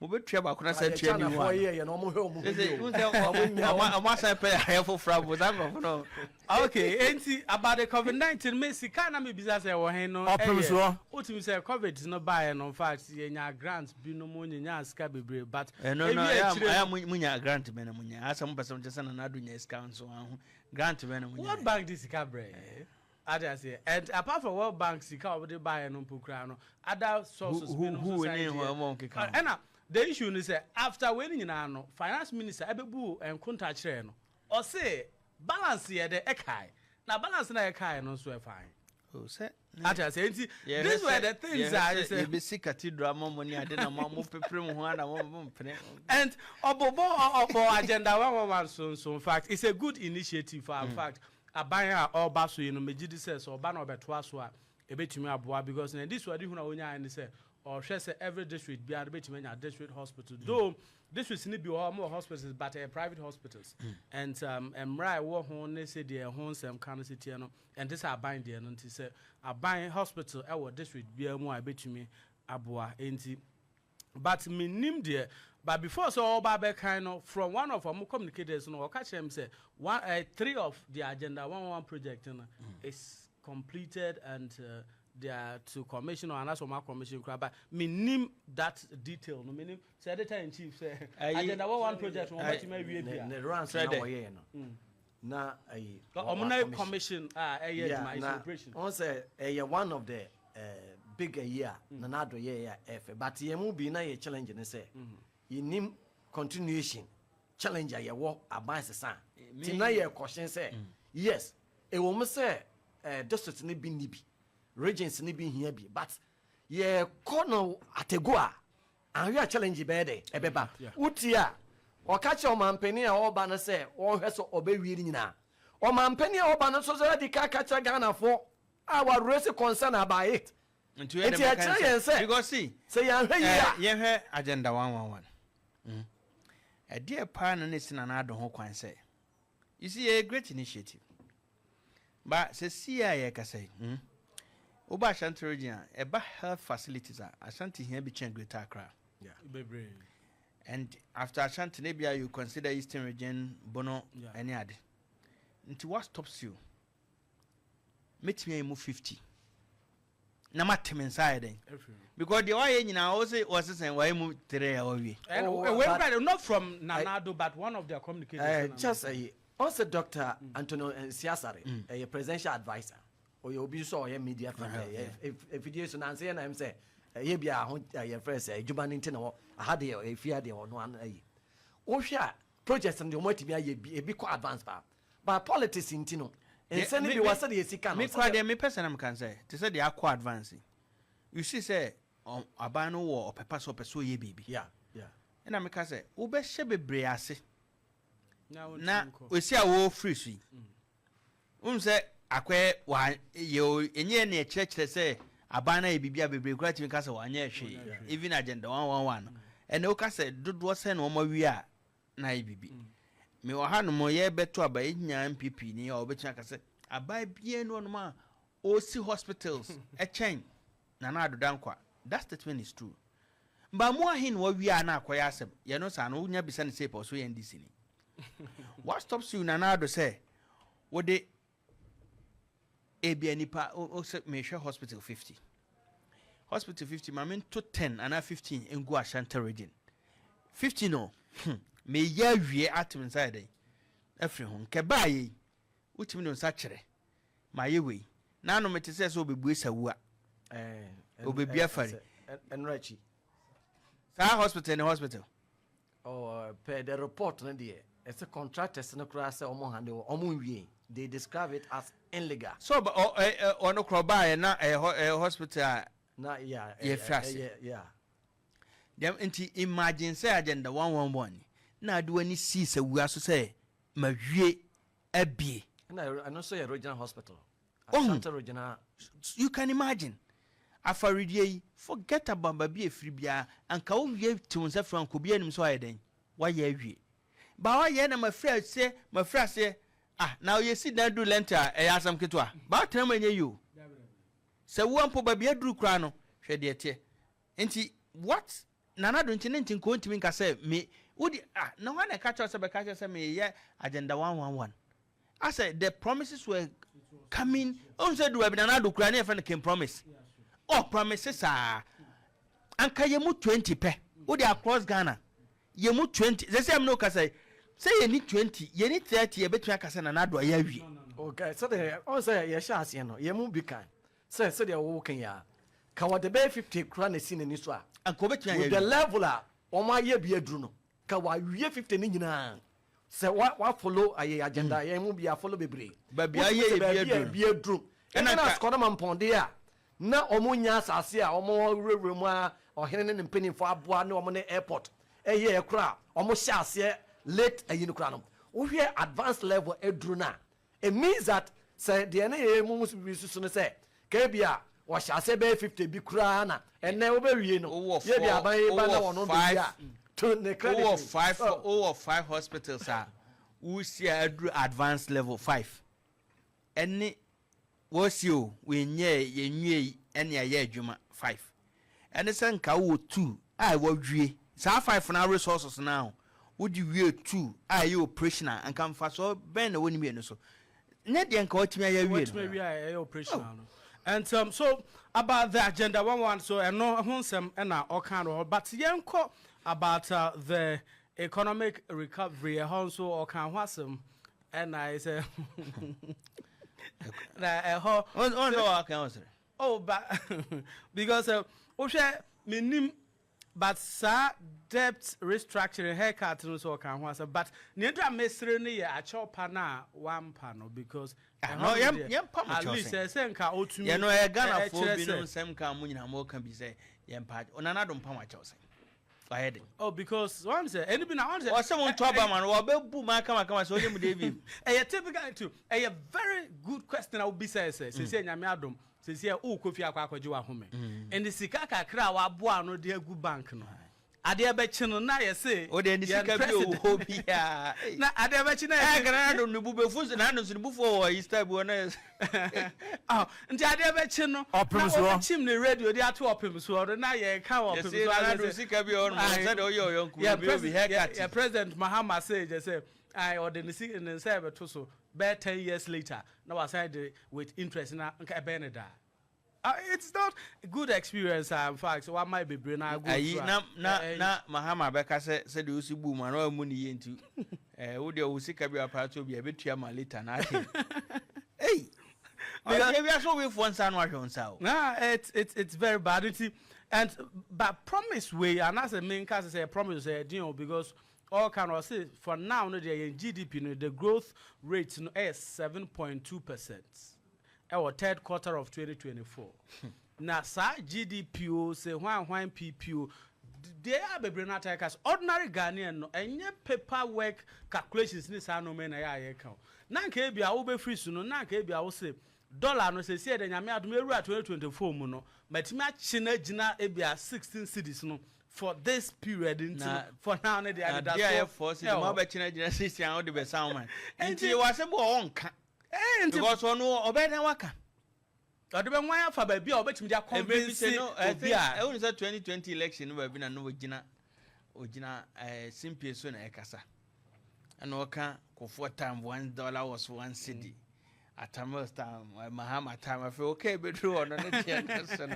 mobɛtua baako na sɛ tua ni ho Chinafoɔ a yɛ yɛ na ɔmo hwɛ ɔmo ho sɛ yie o. wohu sɛ ɔmo asan pɛ ayɛ foforɔ abo saa nkurɔfo no. Okay, enti about the COVID-19, me sika na mebisa sɛ ɛwɔ he no. Ɔpem ɛyɛ- soɔ. Wotumi sɛ COVID no baeɛ no, in fact, yɛnya grant binom, nyenya sika bebree, but ɛno no ebi ɛyɛ akyire ɛyɛ munya grant bɛn na munya asɛ mopɛ sɛ mokyɛ sɛ Nana Addo nya sika nso aho grant bɛn na munya? World Bank de sika brɛ ade aseɛ, and apart from World Bank sika a wɔde baeɛ no mpo koraa no, other sources binom Who nso ne side ho deɛ. ɛmɔ nkeka ho. Ɛna the issue ni sɛ after wei ni nyinaa no, finance minister ɛbɛbu nkonta kyerɛ no, ɔse balance yɛ dɛ ɛkae na balance na ɛkae no nso ɛfae. Oh, sɛ Ate ase? Nti these were the things a ayɛ sɛ yɛbɛsi cathedral ma mo ne ade na mo pepere mo ho ana mo mpene. And ɔbɔbɔ ɔbɔ Agenda 111 so. In fact, it's a good initiative. In fact, aban a ɔba so yi no, megye di sɛ ɔba na ɔbɛtoa so a, ebetumi aboa, because na this wadi hu na onyaa ne sɛ ɔhwɛ sɛ every district biara betumi anya district hospital, though districts ni bi wɔ hɔ, ɔmo wɔ hospitals, but ɛyɛ private hospitals, and mmerɛ a ɛwɔ ho ne sɛ deɛ ɛho nsɛm ka no si teɛ no, ɛnte sɛ aban deɛ no. Nti sɛ aban hospital ɛwɔ district biara mu a, ebetumi aboa. Nti but menim deɛ, but before sɛ ɔba abɛkan no, from one of ɔmo communicators no, ɔka kyerɛ m sɛ one three of the Agenda 111 project no is completed and They are to commission or anaasɛ ɔmo commission koraa, but menim that detail no. Menim sɛ editor in chief sɛ Agenda 111 project wɔn bɛtumi awie bi a ne runs na wɔyɛɛ no na ayi ɔmo na commission a ɛyɛ adwuma is operation. Wɔn sɛ ɛyɛ one of the big ayi a Nana Addo yɛɛ a ɛfɛ, but yɛn mu bi na yɛ challenge ne sɛ yɛnim continuation challenge a yɛwɔ aban sesa ti na yɛ kɔhyɛn sɛ yes, ɛwɔ mu sɛ district ne bi ni bi, regions ne bi hia bi, but yɛkɔ no atego a ahwɛ a challenge bɛyɛ dɛ ɛbɛba. Wotie a, ɔka kyerɛ ɔmampanin a ɔreba no sɛ ɔhwɛ sɛ ɔbɛwie no nyinaa. Ɔmampanin a ɔba no nso sɛ ɔde ka kyerɛ Ghanafoɔ a wɔaraise concern about it. Nti ɛkyerɛ yɛn sɛ because see, sɛ yɛanhwɛ yie a yɛhwɛ Agenda 111, ɛdeɛ paa na ne si Nana Addo ho kwan sɛ, you see, yɛ great initiative, but sɛ si a yɛkasa yi, woba Ashanti Region a, ɛba health facilities a, Ashanti hia bi kyɛn Greater Accra. Bebree. And after Ashanti, maybe you consider Eastern Region, Bono, ɛne ade. Nti what stops you? Mɛtumi ayi mu 50 na mate me nsa ayɛ dɛn? Because deɛ wayɛ nyinaa, wo se wɔsesɛn wayɛ mu tere a wawie. And Oh, wait, not from Nana Addo, but one of their communicators. Just ayi ɔsɛ Dr Antonio Nsiasare, ɛyɛ presidential adviser, ɔyɛ obi nso a ɔyɛ media friend. Ɛyɛ efidie so nansi yɛ nam sɛ ɛyɛ bi a ho ɛyɛ frɛ sɛ adwuma ne nti na wɔ aha deɛ, efie deɛ, ɔno ano ayi. Wohwɛ a, project no deɛ, wɔn atumi ayɛ bi, ebi kɔ advance paa, but politics nti no nsɛm no bi wɔ sɛdeɛ esi ka no. Me kora deɛ, mepɛ sɛ na meka sɛ te sɛ deɛ akɔ advance yi, you see sɛ aban no wɔ ɔpɛpa sɛ ɔpɛ sɛ ɔyɛ biribi. Ɛna meka sɛ wobɛhyɛ bebree ase na osi a wɔfiri so yi, wohu sɛ akɔyɛ wa yɛ ɛnyɛ ne ɛkyerɛkyerɛ sɛ aban no ayɛ biribi a bebree koraa tumi ka sɛ wanyɛ hwee. Even Agenda 111 no, ɛnɛ woka sɛ dodoɔ sɛ na wɔma wie a na ayɛ biribi. Mewɔ ha nom, yɛbɛto aba, yɛnya NPP ni a wɔbɛtumi aka sɛ aban biara ne ɔnom a ɔsi hospitals ɛkyɛn Nana Addo Dankwa. That statement is true, ba mu ahe na wawie a na akɔyɛ asɛm yɛno saa no, wonya bisa ne sɛ pɔ so yɛ NDC ni. What stops you, Nana Addo, sɛ wode ebia nipa o sɛ mehwɛ hospital 50, hospital 50, ma mento 10 anaa 15 ngu Ashanti Region, 50 no, meyɛ awie atem nsa yɛ dɛn afiri ho nkɛ baa yei, wotumi de nsa kyerɛ ma yɛ wei na ano mete sɛ wobɛbue Sawua, Obebi afari. Ɛnora akyi. Saa hospital ne hospital. Oh, per the report no deɛ, ɛsɛ contractors no koraa sɛ ɔmo handle, ɔmo nwie. They describe it as illegal. So ɔno korɔ baayɛ na ɛyɛ hospital a na yeah yɛfiri ase. Deɛ nti imagine sɛ Agenda 111 na ade w'ani sii Sawua so sɛ ma wie abie. Ɛna ɛno nso yɛ regional hospital. Ɔhu. Ashanti Regional. You can imagine afaredeɛ yi, forget about baabi efiri biara, anka wowie te wo nsa firi anka obi anim sɛ ɔayɛ dɛn, wayɛ awie ba wayɛ na mafiri aseɛ, mafiri aseɛ. Ah, na yɛsi dan du lintel a, ɛyɛ asɛm ketewa ba wotena mu, ɛnyɛ yi o. Sɛ wo mpo baabi aduru koraa no, hwɛ deɛ teɛ. Nti what Nana Addo nti ne nti nka ɔntumi nka sɛ me wodi ah na hɔ na ɛka kyerɛ sɛ bɛka kyerɛ sɛ meyɛ Agenda 111 asɛ the promises were coming. Ɔhu sɛ du baabi Nana Addo koraa ne yɛfrɛ no King Promise. Ɔ promise saa anka yɛ mu 20 pɛ wode across Ghana, yɛ mu 20 sɛ sɛ ɛmu no kasa sɛ yɛni 20, yɛni 30, yɛbɛtumi aka sɛ Nana Addo ayɛ awie. Okay, sɛdeɛ ɔn sɛ yɛhyɛ aseɛ no, yɛn mu bi kan sɛ sɛdeɛ wɔwɔ kan yi a, ka wɔde bɛyɛ 50 kora na esi n'ani so a, anka wobɛtumi ayɛ with the awie. Level a wɔn ayɛ bi aduru no, ka wawie 50 ne nyinaa sɛ wa follow ayɛ agenda, yɛn mu bi afollow bebree. Baabi Wotumi ayɛ sɛ ebi baabi a aduru. Ebi aduru. Ɛna ɛna asukɔnɔ ma mpɔnde a na wɔn nya asase a wɔn wurawura mu a, ɔhene ne ne mpanimfoɔ aboa ne wɔn ne airport ɛyɛ ɛkora a wɔn hyɛ aseɛ late ayi no kora no, wohwɛ advanced level aduru no a, it means that sɛ deɛ ne yɛ mu bi soso no sɛ kebi a wɔhyɛ aseɛ bɛyɛ 50 bi koraa na ɛnɛ wobɛwie no, Wowɔ yɛ bi four- aban yi ba na wowɔ wɔn five- bɛwie a, to ne credit. Wowɔ five. Oh. Wowɔ five hospitals a wosi a aduru advanced level five, ɛne wɔsi o wɔnyɛ yɛnwie ɛne ɛyɛ adwuma five, ɛne sɛ nka wowɔ two a wɔwie saa five na resources na wode wie two a ɛyɛ operational, anka mfasoɔ bɛn na wɔ ne mmienu so ne deɛ nka wɔtumi ayɛ awie wɔtumi no. awie a ɛyɛ operational no. And so about the Agenda 11, so ɛno ho nsɛm ɛna ɔka no, but yɛnkɔ about the economic recovery. Ɛhɔ nso ɔka ho asɛm, ɛna ɛsɛ na ɛhɔ ɔn sɛ ɔka ho sere. Oh, but because wohwɛ menim, but saa debt restructuring, haircut no nso ɔka ho asɛm, but nea nti a mesere no yɛ akyɛw pa no a wampa no, because Ah, ɛhɔ no, no yɛm- deɛ, yɛmpa mo at kyɛw least sɛn. ɛsɛ nka ɔtumi Yɛno ɛyɛ Ghanafoɔ ɛkyerɛ binom sɛ nsɛm ka mo nyinaa mo ka bi sɛ yɛmpa Nana Addo mpa mo akyɛw sɛn, wayɛ den. Oh, because wɔn sɛ ɛni bi na wɔn sɛ Ɔsɛ mo nto aba ma no, wɔbɛbu ma kamakama sɛ ɔne mu de bi. Ɛyɛ typical too. Ɛyɛ very good question a wobisa. Sɛ sɛsɛ Nyame adom, sɛsɛ wokɔ fie akɔ akɔgye wahome, ɛnti sika kakra a waboa no de agu bank no, adeɛ bɛkye no na yɛse O de ni yɛn sika bi president- owó biara na adeɛ bɛkye na ɛ yɛse kana do ne bu bɛfu na ano nso ne bufuo wɔ Easter bi wɔ na yɛ Oh, nti adeɛ bɛkye no Ɔpem na soɔ. ɔbɛkyim ne radio de ato ɔpem soɔ no na yɛka wɔ ɔpem yɛse soɔ Nana Addo sika bi wɔ no sɛdeɛ ɔyɛ ɔyɔnko yɛ bi obi haircut. Yɛ President Mahama say gye sɛ ayi ɔde ne si ne nsa ɛbɛto so bɛyɛ 10 years later na wasan de with interest na nka ɛbɛyɛ ne daa. It's not a good experience. In fact, wama bebree na go Ayi through a- na na na Mahama bɛka sɛ sɛdeɛ osi bu mu ana ɔmu ne yie, nti wo deɛ wo sika bi apaato bi a ɛbɛtua ma later na ate ei ɔyɛ bi aso wefoɔ nsa no ahwɛ wo nsa o. Nah, it's very bad. Nti and but promise wei anaasɛ menka sɛ promise sɛ ɛdin o, because all kind of say for now no deɛ, yɛn GDP no, the growth rate no ɛyɛ 7.2% ɛwɔ third quarter of 2024. Na saa GDP o, sɛ hwan hwan pp o, deɛ a bebree no ata ka sɛ ordinary Ghanaian no, ɛnyɛ paper work calculations ne saa nneɛma yi na ɛyɛ a yɛka o. Na nka ebi a wobɛfiri so no, na nka ebi a wose dollar no sɛ sie de Nyame adom ewura 2024 mu no, matumi akye no agyina ebi a 16 cedis no for this period. Nti no for now ne deɛ adeɛ a yɛ fɔ si mo abɛkyina gyina sisi a wode bɛsa wo man, nti wasɛm bi wɔ ɔnka nti because ɔno ɔbɛyɛ dɛn waka. Ɔde bɛ nwan afa baabi a ɔbɛtumi de Ebi aconvince sɛ no obi a ɛwɔ sɛ 2020 election no baabi na no ogyina simpie so na ɛkasa, ɛna ɔka Kufuor time $1 was 1 cedi, Atta Mills time, Mahama time, afei ɔka ebeduru hɔ no ne deɛ ne so no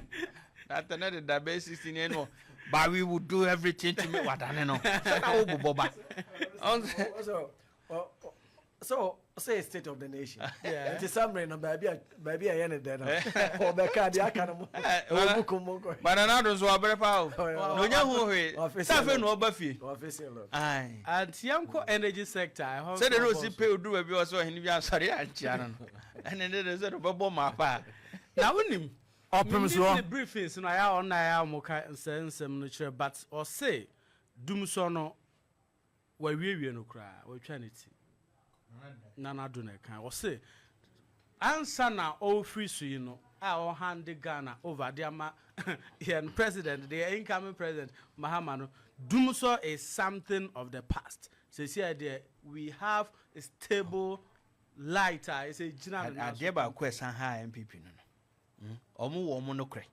data ne deda bɛyɛ 16 yɛn no, but we will do everything to make wadane no sɛ na wo bobɔ ba. So say state of the nation. Yeah. Nti summary no, baabi a yɛ ne dɛ no, ɔbɛka deɛ aka no mu ɛwɔ buku mu nkɔ. Banana do nso wabere paa o, na onya ho hwee. Wafesi sɛ afei alone. na ɔba fie. Wafesi alone. Aye. And yɛnkɔ energy sector ɛhɔ nso Sɛdeɛ na ɔbɔ osi so. pe odu baabi a ɔsɛ ɔhene bi asɔre ankyia no, ɛne ne de sɛ de ɔbɛbɔ maa paa. Na wonim Ɔpem menim soɔ. ne briefings no ayɛ a ɔna ayɛ a ɔmo ka nsɛ nsɛm no kyerɛ, but ɔse dumsɔ no wawiewie no koraa, watwa ne ti. Nana Addo na ɛka ɔse ansa na ɔrefiri so yi no a ɔhande Ghana over de ama yɛn president, the incoming President Mahama no, dumsɔ is something of the past. Sɛsi a deɛ, we have a stable light a ɛsɛ gyina ne nan so. Adeɛ baako a ɛsan ha NPP no, ɔmo wɔ ɔmo no korɛ,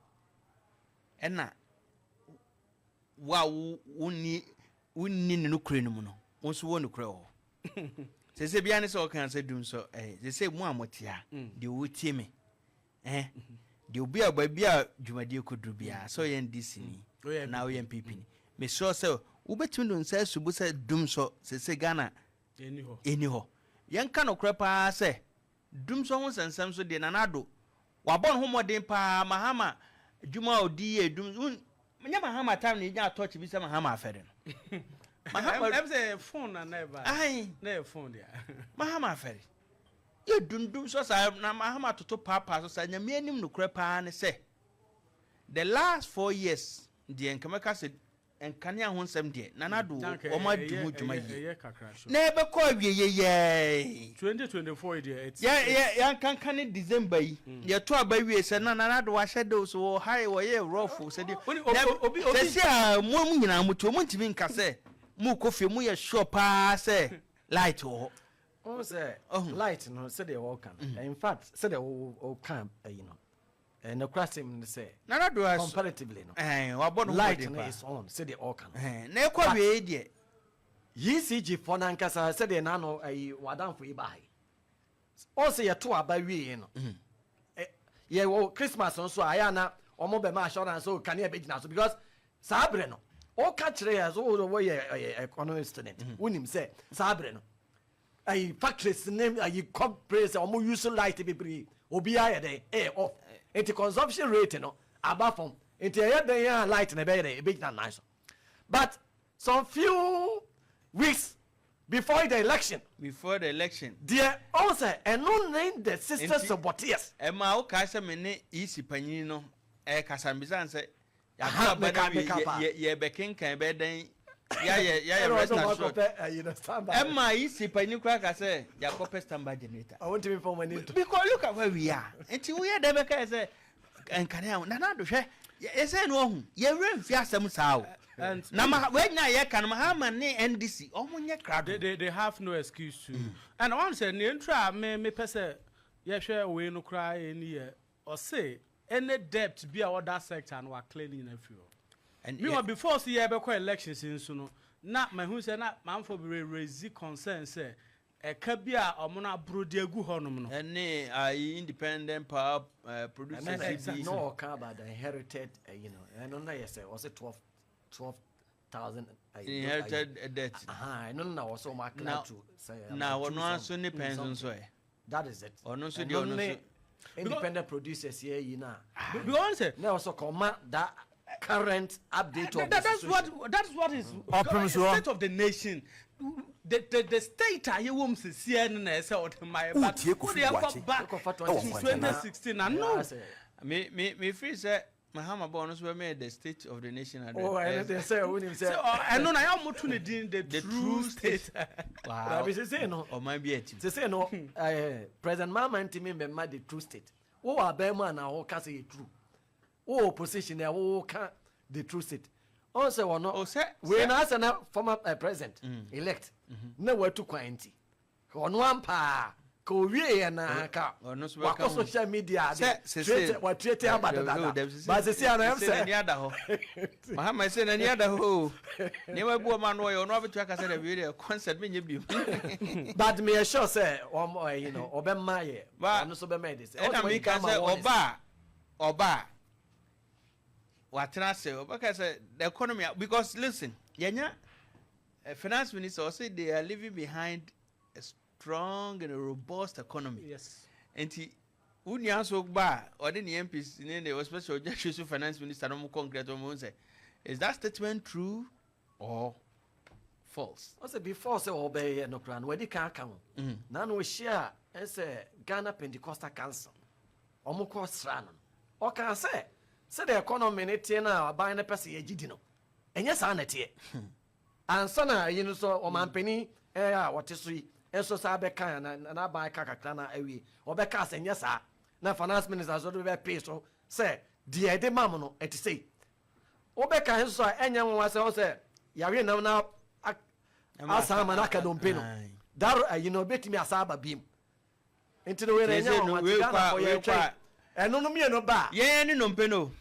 ɛna wo a wonni ne no korɛ no mu no, wo nso wɔ no korɛ wɔ hɔ. Sɛ bia ne sɛ ɔka sɛ dum so ɛɛ sɛ mu a mote a, deɛ wɔtie me deɛ obi a baabi a dwumadie kɔduru biara sɛ ɔyɛ NDC ni Ɔyɛ anaa ɔyɛ NPP ni, mesrɛ sɛ wobɛtumi de wo nsa asubu sɛ dum so sɛ Ghana ɛni hɔ. Ɛni hɔ. Yɛnka nokorɛ paa sɛ dum so ho nsɛnsɛm so deɛ, Nana Addo wabɔ ne ho mmɔden paa. Mahama dwuma a ɔdi yɛ dum nyɛ Mahama time na yɛnya atɔkye bi sɛ Mahama afɛre no. Mahama ɛm sɛ phone na na ɛba Ae. Na yɛ phone deɛ. Mahama afɛre yɛ dundum so saa na Mahama toto paapaa so saa. Nyame anim nokorɛ paa ne sɛ the last 4 years deɛ, nkamɛka sɛ nkanea ho nsɛm deɛ, Nana Addo wɔn adi ho dwuma yie. Ɛyɛ kakra so. Na ɛbɛkɔ awie yɛyɛɛ 2024 yi deɛ, it's yɛ yɛ yɛnkanka ne December yi yɛto aba wie sɛ na Nana Addo wahyɛ de so wɔ ha wɔyɛ rɔfo sɛdeɛ Obi sɛsi a mo nyinaa mo te mo ntumi nka sɛ mo kɔ fie mo yɛ sure paa sɛ light wɔ hɔ. Wɔn sɛ Ɔho. light no, sɛdeɛ wɔka no, in fact sɛdeɛ wɔka ayi no, ɛnokora sɛm no sɛ Nana Addo aso comparatively no wabɔ no ho light mmɔden no paa. is on sɛdeɛ ɔka no. Na ɛkɔ awie deɛ ECG foɔ nankasa, sɛdeɛ n'ano ayi wadamfo yi baa yi, ɔsɛ yɛto aba wie no, Yɛwɔ Christmas nso a, ayɛ ana ɔmo bɛma assurance sɛ kanea bɛgyina so, because saa berɛ no woka kyerɛ yɛ so wɔyɛ ɛyɛ economic student, wonim sɛ saa berɛ no ayi factories ne ayi companies a ɔmo use light bebree, obiara yɛ dɛ ɛyɛ off, nti consumption rate no aba fam, nti ɛyɛ dɛn a light na ɛbɛyɛ dɛ ɛbɛgyina nan so. But some few weeks before the election, before the election, deɛ ɔn sɛ ɛno ne the sister saboteurs. Ɛma wokae sɛ me ne EC panyin no ɛkasa mbisa sɛ Aha, yɛato aba no meka paa. Yɛbɛkenkan bɛdɛn yɛayɛ rest assured. Ɛma EC panyin koraa ka sɛ yɛakɔpɛ standby generator. Ɔwontumi fɔ wɔn ani to. Because look at where we are. Nti woyɛ dɛ bɛka yɛ sɛ nkanea Nana Ado, hwɛ, yɛsɛ no ɔhu yɛwerɛ mfi asɛm saa o. And na ma wɔanya yɛka no, Mahama ne NDC ɔmo nyɛ krado. They have no excuse to. And one sɛ nea ntura a me mepɛ sɛ yɛhwɛ wei no koraa yɛ ni yɛ ɔse any debt bi a ɔda sector no wa clear ne nyinaa firi hɔ. And Meanwhile, before sɛ yɛbɛkɔ elections nso no, na mahu sɛ na manfo bebree raise concern sɛ ɛka bi a ɔmo no aboro de agu hɔnom no. Ɛne ayi independent power producers bi. Na ɔka about the inherited ɛno na yɛ sɛ ɔsɛ 12,000. Inherited debt. Ɛno na wɔsɛ ɔmo akla to sɛ Na ɔno nso ne pɛn nso ɛ. That is it. Ɔno nso deɛ, ɔno ne nso independent producers yɛ yi na Because sɛ na ɔsɛ kɔma that current update of the that's situation. what that's what is Ɔpem soɔ. state of the nation, the state a yɛwɔ mu sisiɛ no na ɛsɛ ɔde ma yɛ, but Wotie Kofi wode yɛkɔ Boakye. back Wokɔfa to 2016. 2016 na no. Me feel sɛ Mahama bɔ ɔno nso bɛmɛ the state of the nation address. Oh, ɛno deɛ sɛ wonim sɛ sɛ ɛno na yɛ ɔmo to ne din the The true true state. Wow. Dabi, sese no Ɔman bi ɛti. sese no President Mahama ntumi mbɛma the true state. Wowɔ abɛn mu a na wɔka sɛ yɛ true, wowɔ opposition a wɔka the true state, ɔn sɛ wɔno Oh, wei na asɛ na former president elect na watu kwan, nti ɔno ampaa ka owie yɛ na ka Ɔno nso bɛka wakɔ ho. social media de Sɛ sese watirete aba dedada ba sese ana ɛm sɛ n'ani sɛ ada hɔ. Mahama sɛ n'ani ada hɔ o, nneɛma bi wɔ ma no ɔyɛ ɔno abɛtua kasa dɛ wei deɛ concert menyɛ bio. But meyɛ sure sɛ ɔm you know ɔbɛma yɛ ɔno nso bɛma yɛ de sɛ Ɛna meka sɛ ɔba a watena ase, ɔbɛka sɛ the economy, because listen, yɛnya finance minister ɔsɛ they are leaving behind a strong and a robust economy. Nti wo nua nso ba a ɔde ne MPs ne especially ɔgya hwɛ so finance minister no mo concrete ɔmo sɛ, is that statement true or false? Ɔsɛ before sɛ ɔbɛyɛ no koraa no, wadi kan aka ho na ɔhyia a ɛsɛ Ghana Pentecostal Council, ɔmo kɔ sra no, ɔka sɛ sɛdeɛ economy ne teɛ no a aban no pɛ sɛ yɛgye di no, ɛnyɛ saa na teɛ. Ansa na ɛyi no so ɔmampanin a wɔte so yi nso saa bɛka na n'aban ka kakra na awie, ɔbɛka sɛ nyɛ saa, na finance minister so de bɛpee so sɛ deɛ ɛde mam no ɛte sei. Wobɛka nso a ɛnyɛ nwanwa sɛ ɔ sɛ yàwé nam na asan ama n'aka dompe no daro ayi no obetumi asa aba biem, nti no wei na ɛnyɛ nwanwa ti Ghana fɔ yɛ twɛn ɛno no mmienu ba. Yɛn ne nompe no.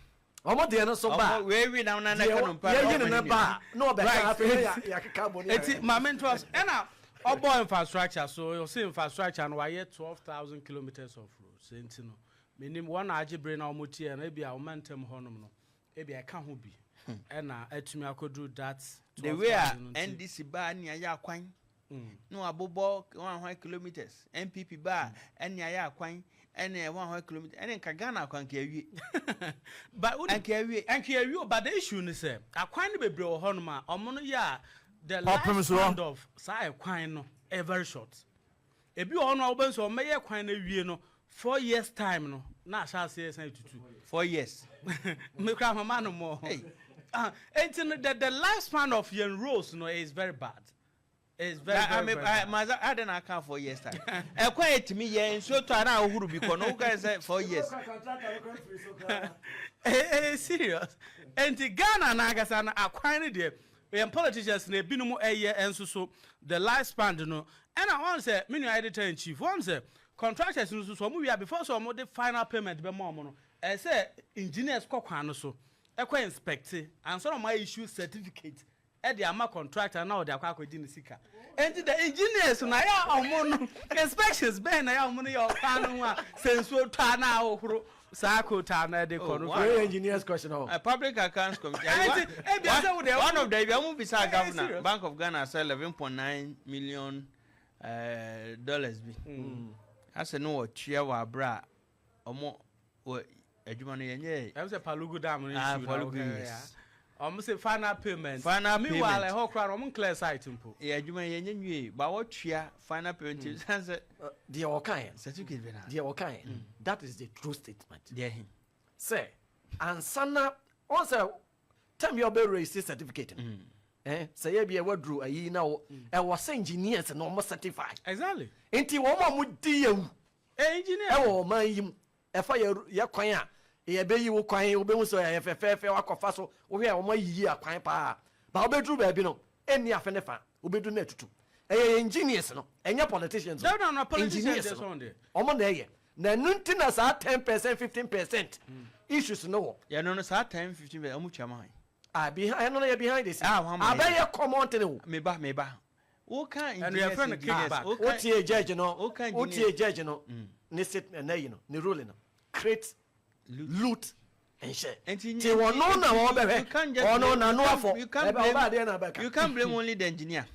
Ɔmo deɛ no so ba. Wei wi nam na n'aka nompe. Yɛyi ne no ba na ɔbɛka afei yɛakeka bɔ ne. Eti maame nto aso, ɛna ɔbɔ infrastructure so, ɔsi infrastructure no wayɛ 12,000 kilometres of roads, nti no menim wɔn a agye bere na wɔn tie no, ebi a wɔn ntɛm hɔnom no ebi a ɛka ho bi ɛna atumi akɔduru that. The way a NDC baa ne ayɛ akwan na wabobɔ 100 kilometres, NPP baa ɛne ayɛ akwan ɛne 100 kilometres, ɛne nka Ghana akwan nka awie. But nka awie. Nka awie o, but the issue ni sɛ akwan no bebree wɔ hɔnom a ɔmo no yɛ a the life span of saa ɛkwan no ɛyɛ very short. Ebi wɔ hɔ no a wobɛn sɛ ɔmɛyɛ kwan no awie no, 4 years time no na ahyɛ aseɛ san tutu. 4 years. Mekura ahoma no mɔ eti no the life span of yɛn roads no is very bad. It's very very very bad. Maza adi na aka 4 years time ɛkwan etimi yɛ nsuo tɔ a na ahohoro bi kɔ no, woka sɛ 4 years. Serious, nti Ghana n'ankasa no akwan no deɛ, yɛn politicians na ebinom ɛyɛ nso so the life span no, ɛna wɔn sɛ me nua editor in chief, wɔn sɛ contractors no nso so wɔn wia before sɛ wɔn de final payment bɛ ma wɔn no, ɛsɛ engineers kɔ kwan no so ɛkɔ inspect ansa na wɔn issue certificate. Ɛde ama contractor na ɔde akɔ akɔgye ne sika. Nti the engineers na yɛ ɔmo no, inspections bɛn na yɛ ɔmo no yɛ ɔkwan no ho a, sɛ nsuo tɔ a na ahohoro saa coal tar na ɛde kɔ no? Oh, Wey engineers question o. Public Accounts Committee. Nti, ebi asɛ wo deɛ- One of the ebi amu bisa governor Serious. Bank of Ghana sɛ $11.9 million bi. Asɛ no wɔtua wɔ abere a ɔmo wɔ adwuma no yɛnyɛ. Ɛm sɛ Palugu Dam no Ah, issue na Palugu, wɔka, yes. yeah. Ɔmo sɛ final payment. Final Meanwhile, payment. ɛhɔ koraa no, ɔmo clear site mpo. Yɛ adwuma yɛnyɛ nwie ba, wɔtua final payment mm. San sɛ Deɛ ɔka yɛ certificate bɛ na. Deɛ ɔka yɛ, that is the true statement. Deɛ hin? Sɛ ansa ɔn sɛ time yɛ ɔbɛ raise certificate no, sɛ yɛ bi ɛwɔ duro ayi na wɔ ɛwɔ sɛ engineers na ɔmo certify. Nti wɔn a wɔn di yɛwu Engineer. ɛwɔ ɔman yi mu, ɛfa yɛ kwan a yɛbɛyi wo kwan, wobɛhu sɛ ɛyɛ fɛfɛɛfɛ, wakɔfa so, wohwɛ a wɔn ayiyi akwan paa ba, wobɛduru baabi no, ɛnni afe ne fa, wobɛduru no atutu. Ɛyɛ yɛ engineers no, ɛnyɛ politicians o. No, politicians Engineers deɛ no sɔn deɛ. Ɔmo na ɛyɛ na ɛnu nti na saa 10%, 15% issues no wɔ. Yɛno no saa 10, 15, ɔmo tua ma hwan? Ah, behind ɛno no yɛ behind the scene. Ah, wɔn ama yɛ. Abɛyɛ common thing o. Meba, woka Ɛno engineers yɛfrɛ no engineers kickback. woka Wotie judge no, woka wotie judge no ne sit ɛnɛ yi no ne ruling no, create, loot and share. Nti wɔno na wɔn bɛhwɛ ɔno na no afɔ ɛbɛ ɔba adeɛ na bɛka. You can't blame only the engineer.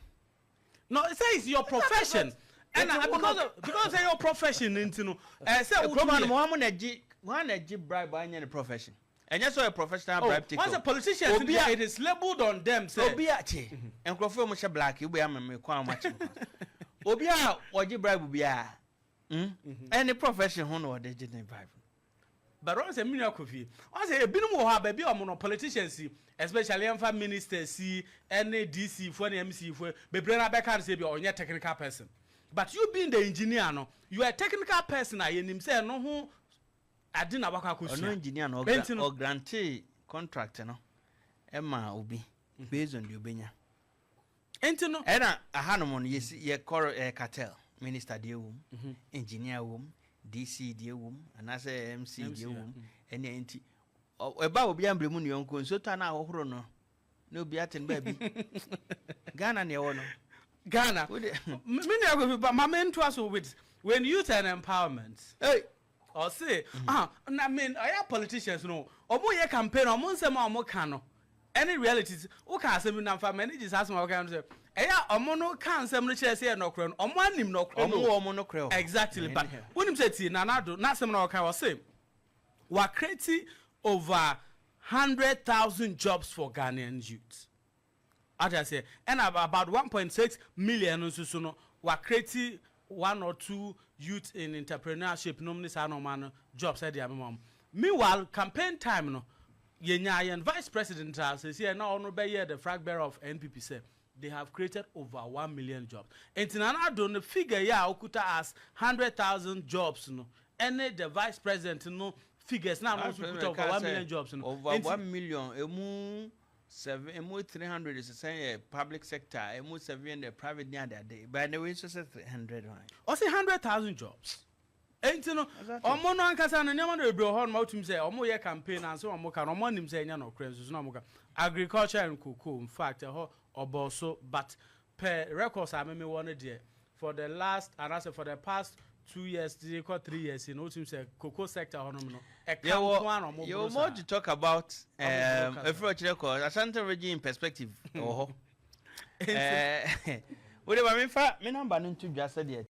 No, say it's your profession ɛna because say your profession nti no sɛ Kuroma no, wɔn na gye, wɔn na gye bribe anyɛ ne profession, ɛnyɛ sɛ ɔyɛ professional bribe taker. Once a politician, Obi a it is labelled on them say. Obi a kye nkurɔfoɔ a wɔhyɛ black ebi ama mi kwan a wɔakye obi a wɔgye bribe biara, ɛne profession ho na wɔde gye ne bribe. But wɔn sɛ minua Kofi, wɔn sɛ ebinom wɔ hɔ a, baabi a wɔn no, politicians yi, especially yɛnfa ministers yi ɛne DC foɔ ne MC foɔ bebree na bɛka no sɛ ebi ɔnyɛ technical person, but you being the engineer no, you are a technical person a yɛnim sɛ ɛno ho ade na wakɔ akɔsua. Ɔno engineer no Enti no- ɔ grant contract no ɛma obi based on deɛ obenya. Nti no Ɛna ahanom no, yɛsi yɛkɔrɔ cartel, minister deɛ wɔ mu, engineer wɔ mu, DC deɛ wɔ mu, anaasɛ MC MC, deɛ wɔ mu. Ɛne nti ɛba obi ambere mu ne yɔnko nsuo tɔ a na ahohoro no na obi ate no baabi. Ghana neɛ ɛwɔ no. Ghana. Wode Me nua Kofi, but ma me ntoa so with when youth and empowerment. Hey! Ɔse ah, na mean ɔyɛ politicians no, ɔmo yɛ campaign, ɔmo nsɛm a ɔmo ka no ɛne realities. Woka asɛm bi na nfa mɛ ne gye saa asɛm a wɔka no sɛ ɛyɛ a ɔmo no ka nsɛm no kyerɛ sɛ yɛ nɔkorɛ no, ɔmo anim nɔkorɛ Ɔmo no. wɔ ɔmo no korɛ hɔ. Exactly, but wonim sɛ tie Nana Addo n'asɛm na ɔka, ɔse wa create over 100,000 jobs for Ghanaian youth, ati ase, ɛna about 1.6 million nso so no, wa create one or two youth in entrepreneurship nom ne saa nɔɔma no jobs ɛde abɛma mo. Meanwhile, campaign time no, yɛnya yɛn vice president a sɛsi ɛ na ɔno bɛyɛ the flag bearer of NPP sɛ they have created over 1 million jobs. Nti Nana Addo no figure yi a okuta as 100,000 jobs no, ɛne the vice president no figures na ɔno nso kuta over 1 million jobs no. Over Nti- 1 million, emu seven, emu 300 sisan yɛ public sector, emu 700 private ne ade ade, but ne wei nso sɛ 300 one. Ɔsɛ 100,000 jobs. Enti no, ɔmo no ankasa no, nneɛma no bebree wɔ hɔ nom a wotumi sɛ ɔmo yɛ campaign ansa ɔmo ka no, ɔmo anim sɛ ɛnyɛ nɔkorɛ nso so na ɔmo ka. Agriculture and cocoa, in fact, ɛhɔ ɔbɔ so, but per records a meme wɔ no deɛ, for the last anaasɛ for the past 2 years, 3 kɔ 3 years yi no, wotumi sɛ cocoa sector hɔ nom no, ɛka nko ara na ɔmo Yɛwɔ boro more saa. to talk about. Ɔmo boro kasa. Efiri ɔkyerɛ kɔ Ashanti Region in perspective wɔ hɔ. Wode ma memfa me number no nto dwa sɛdeɛ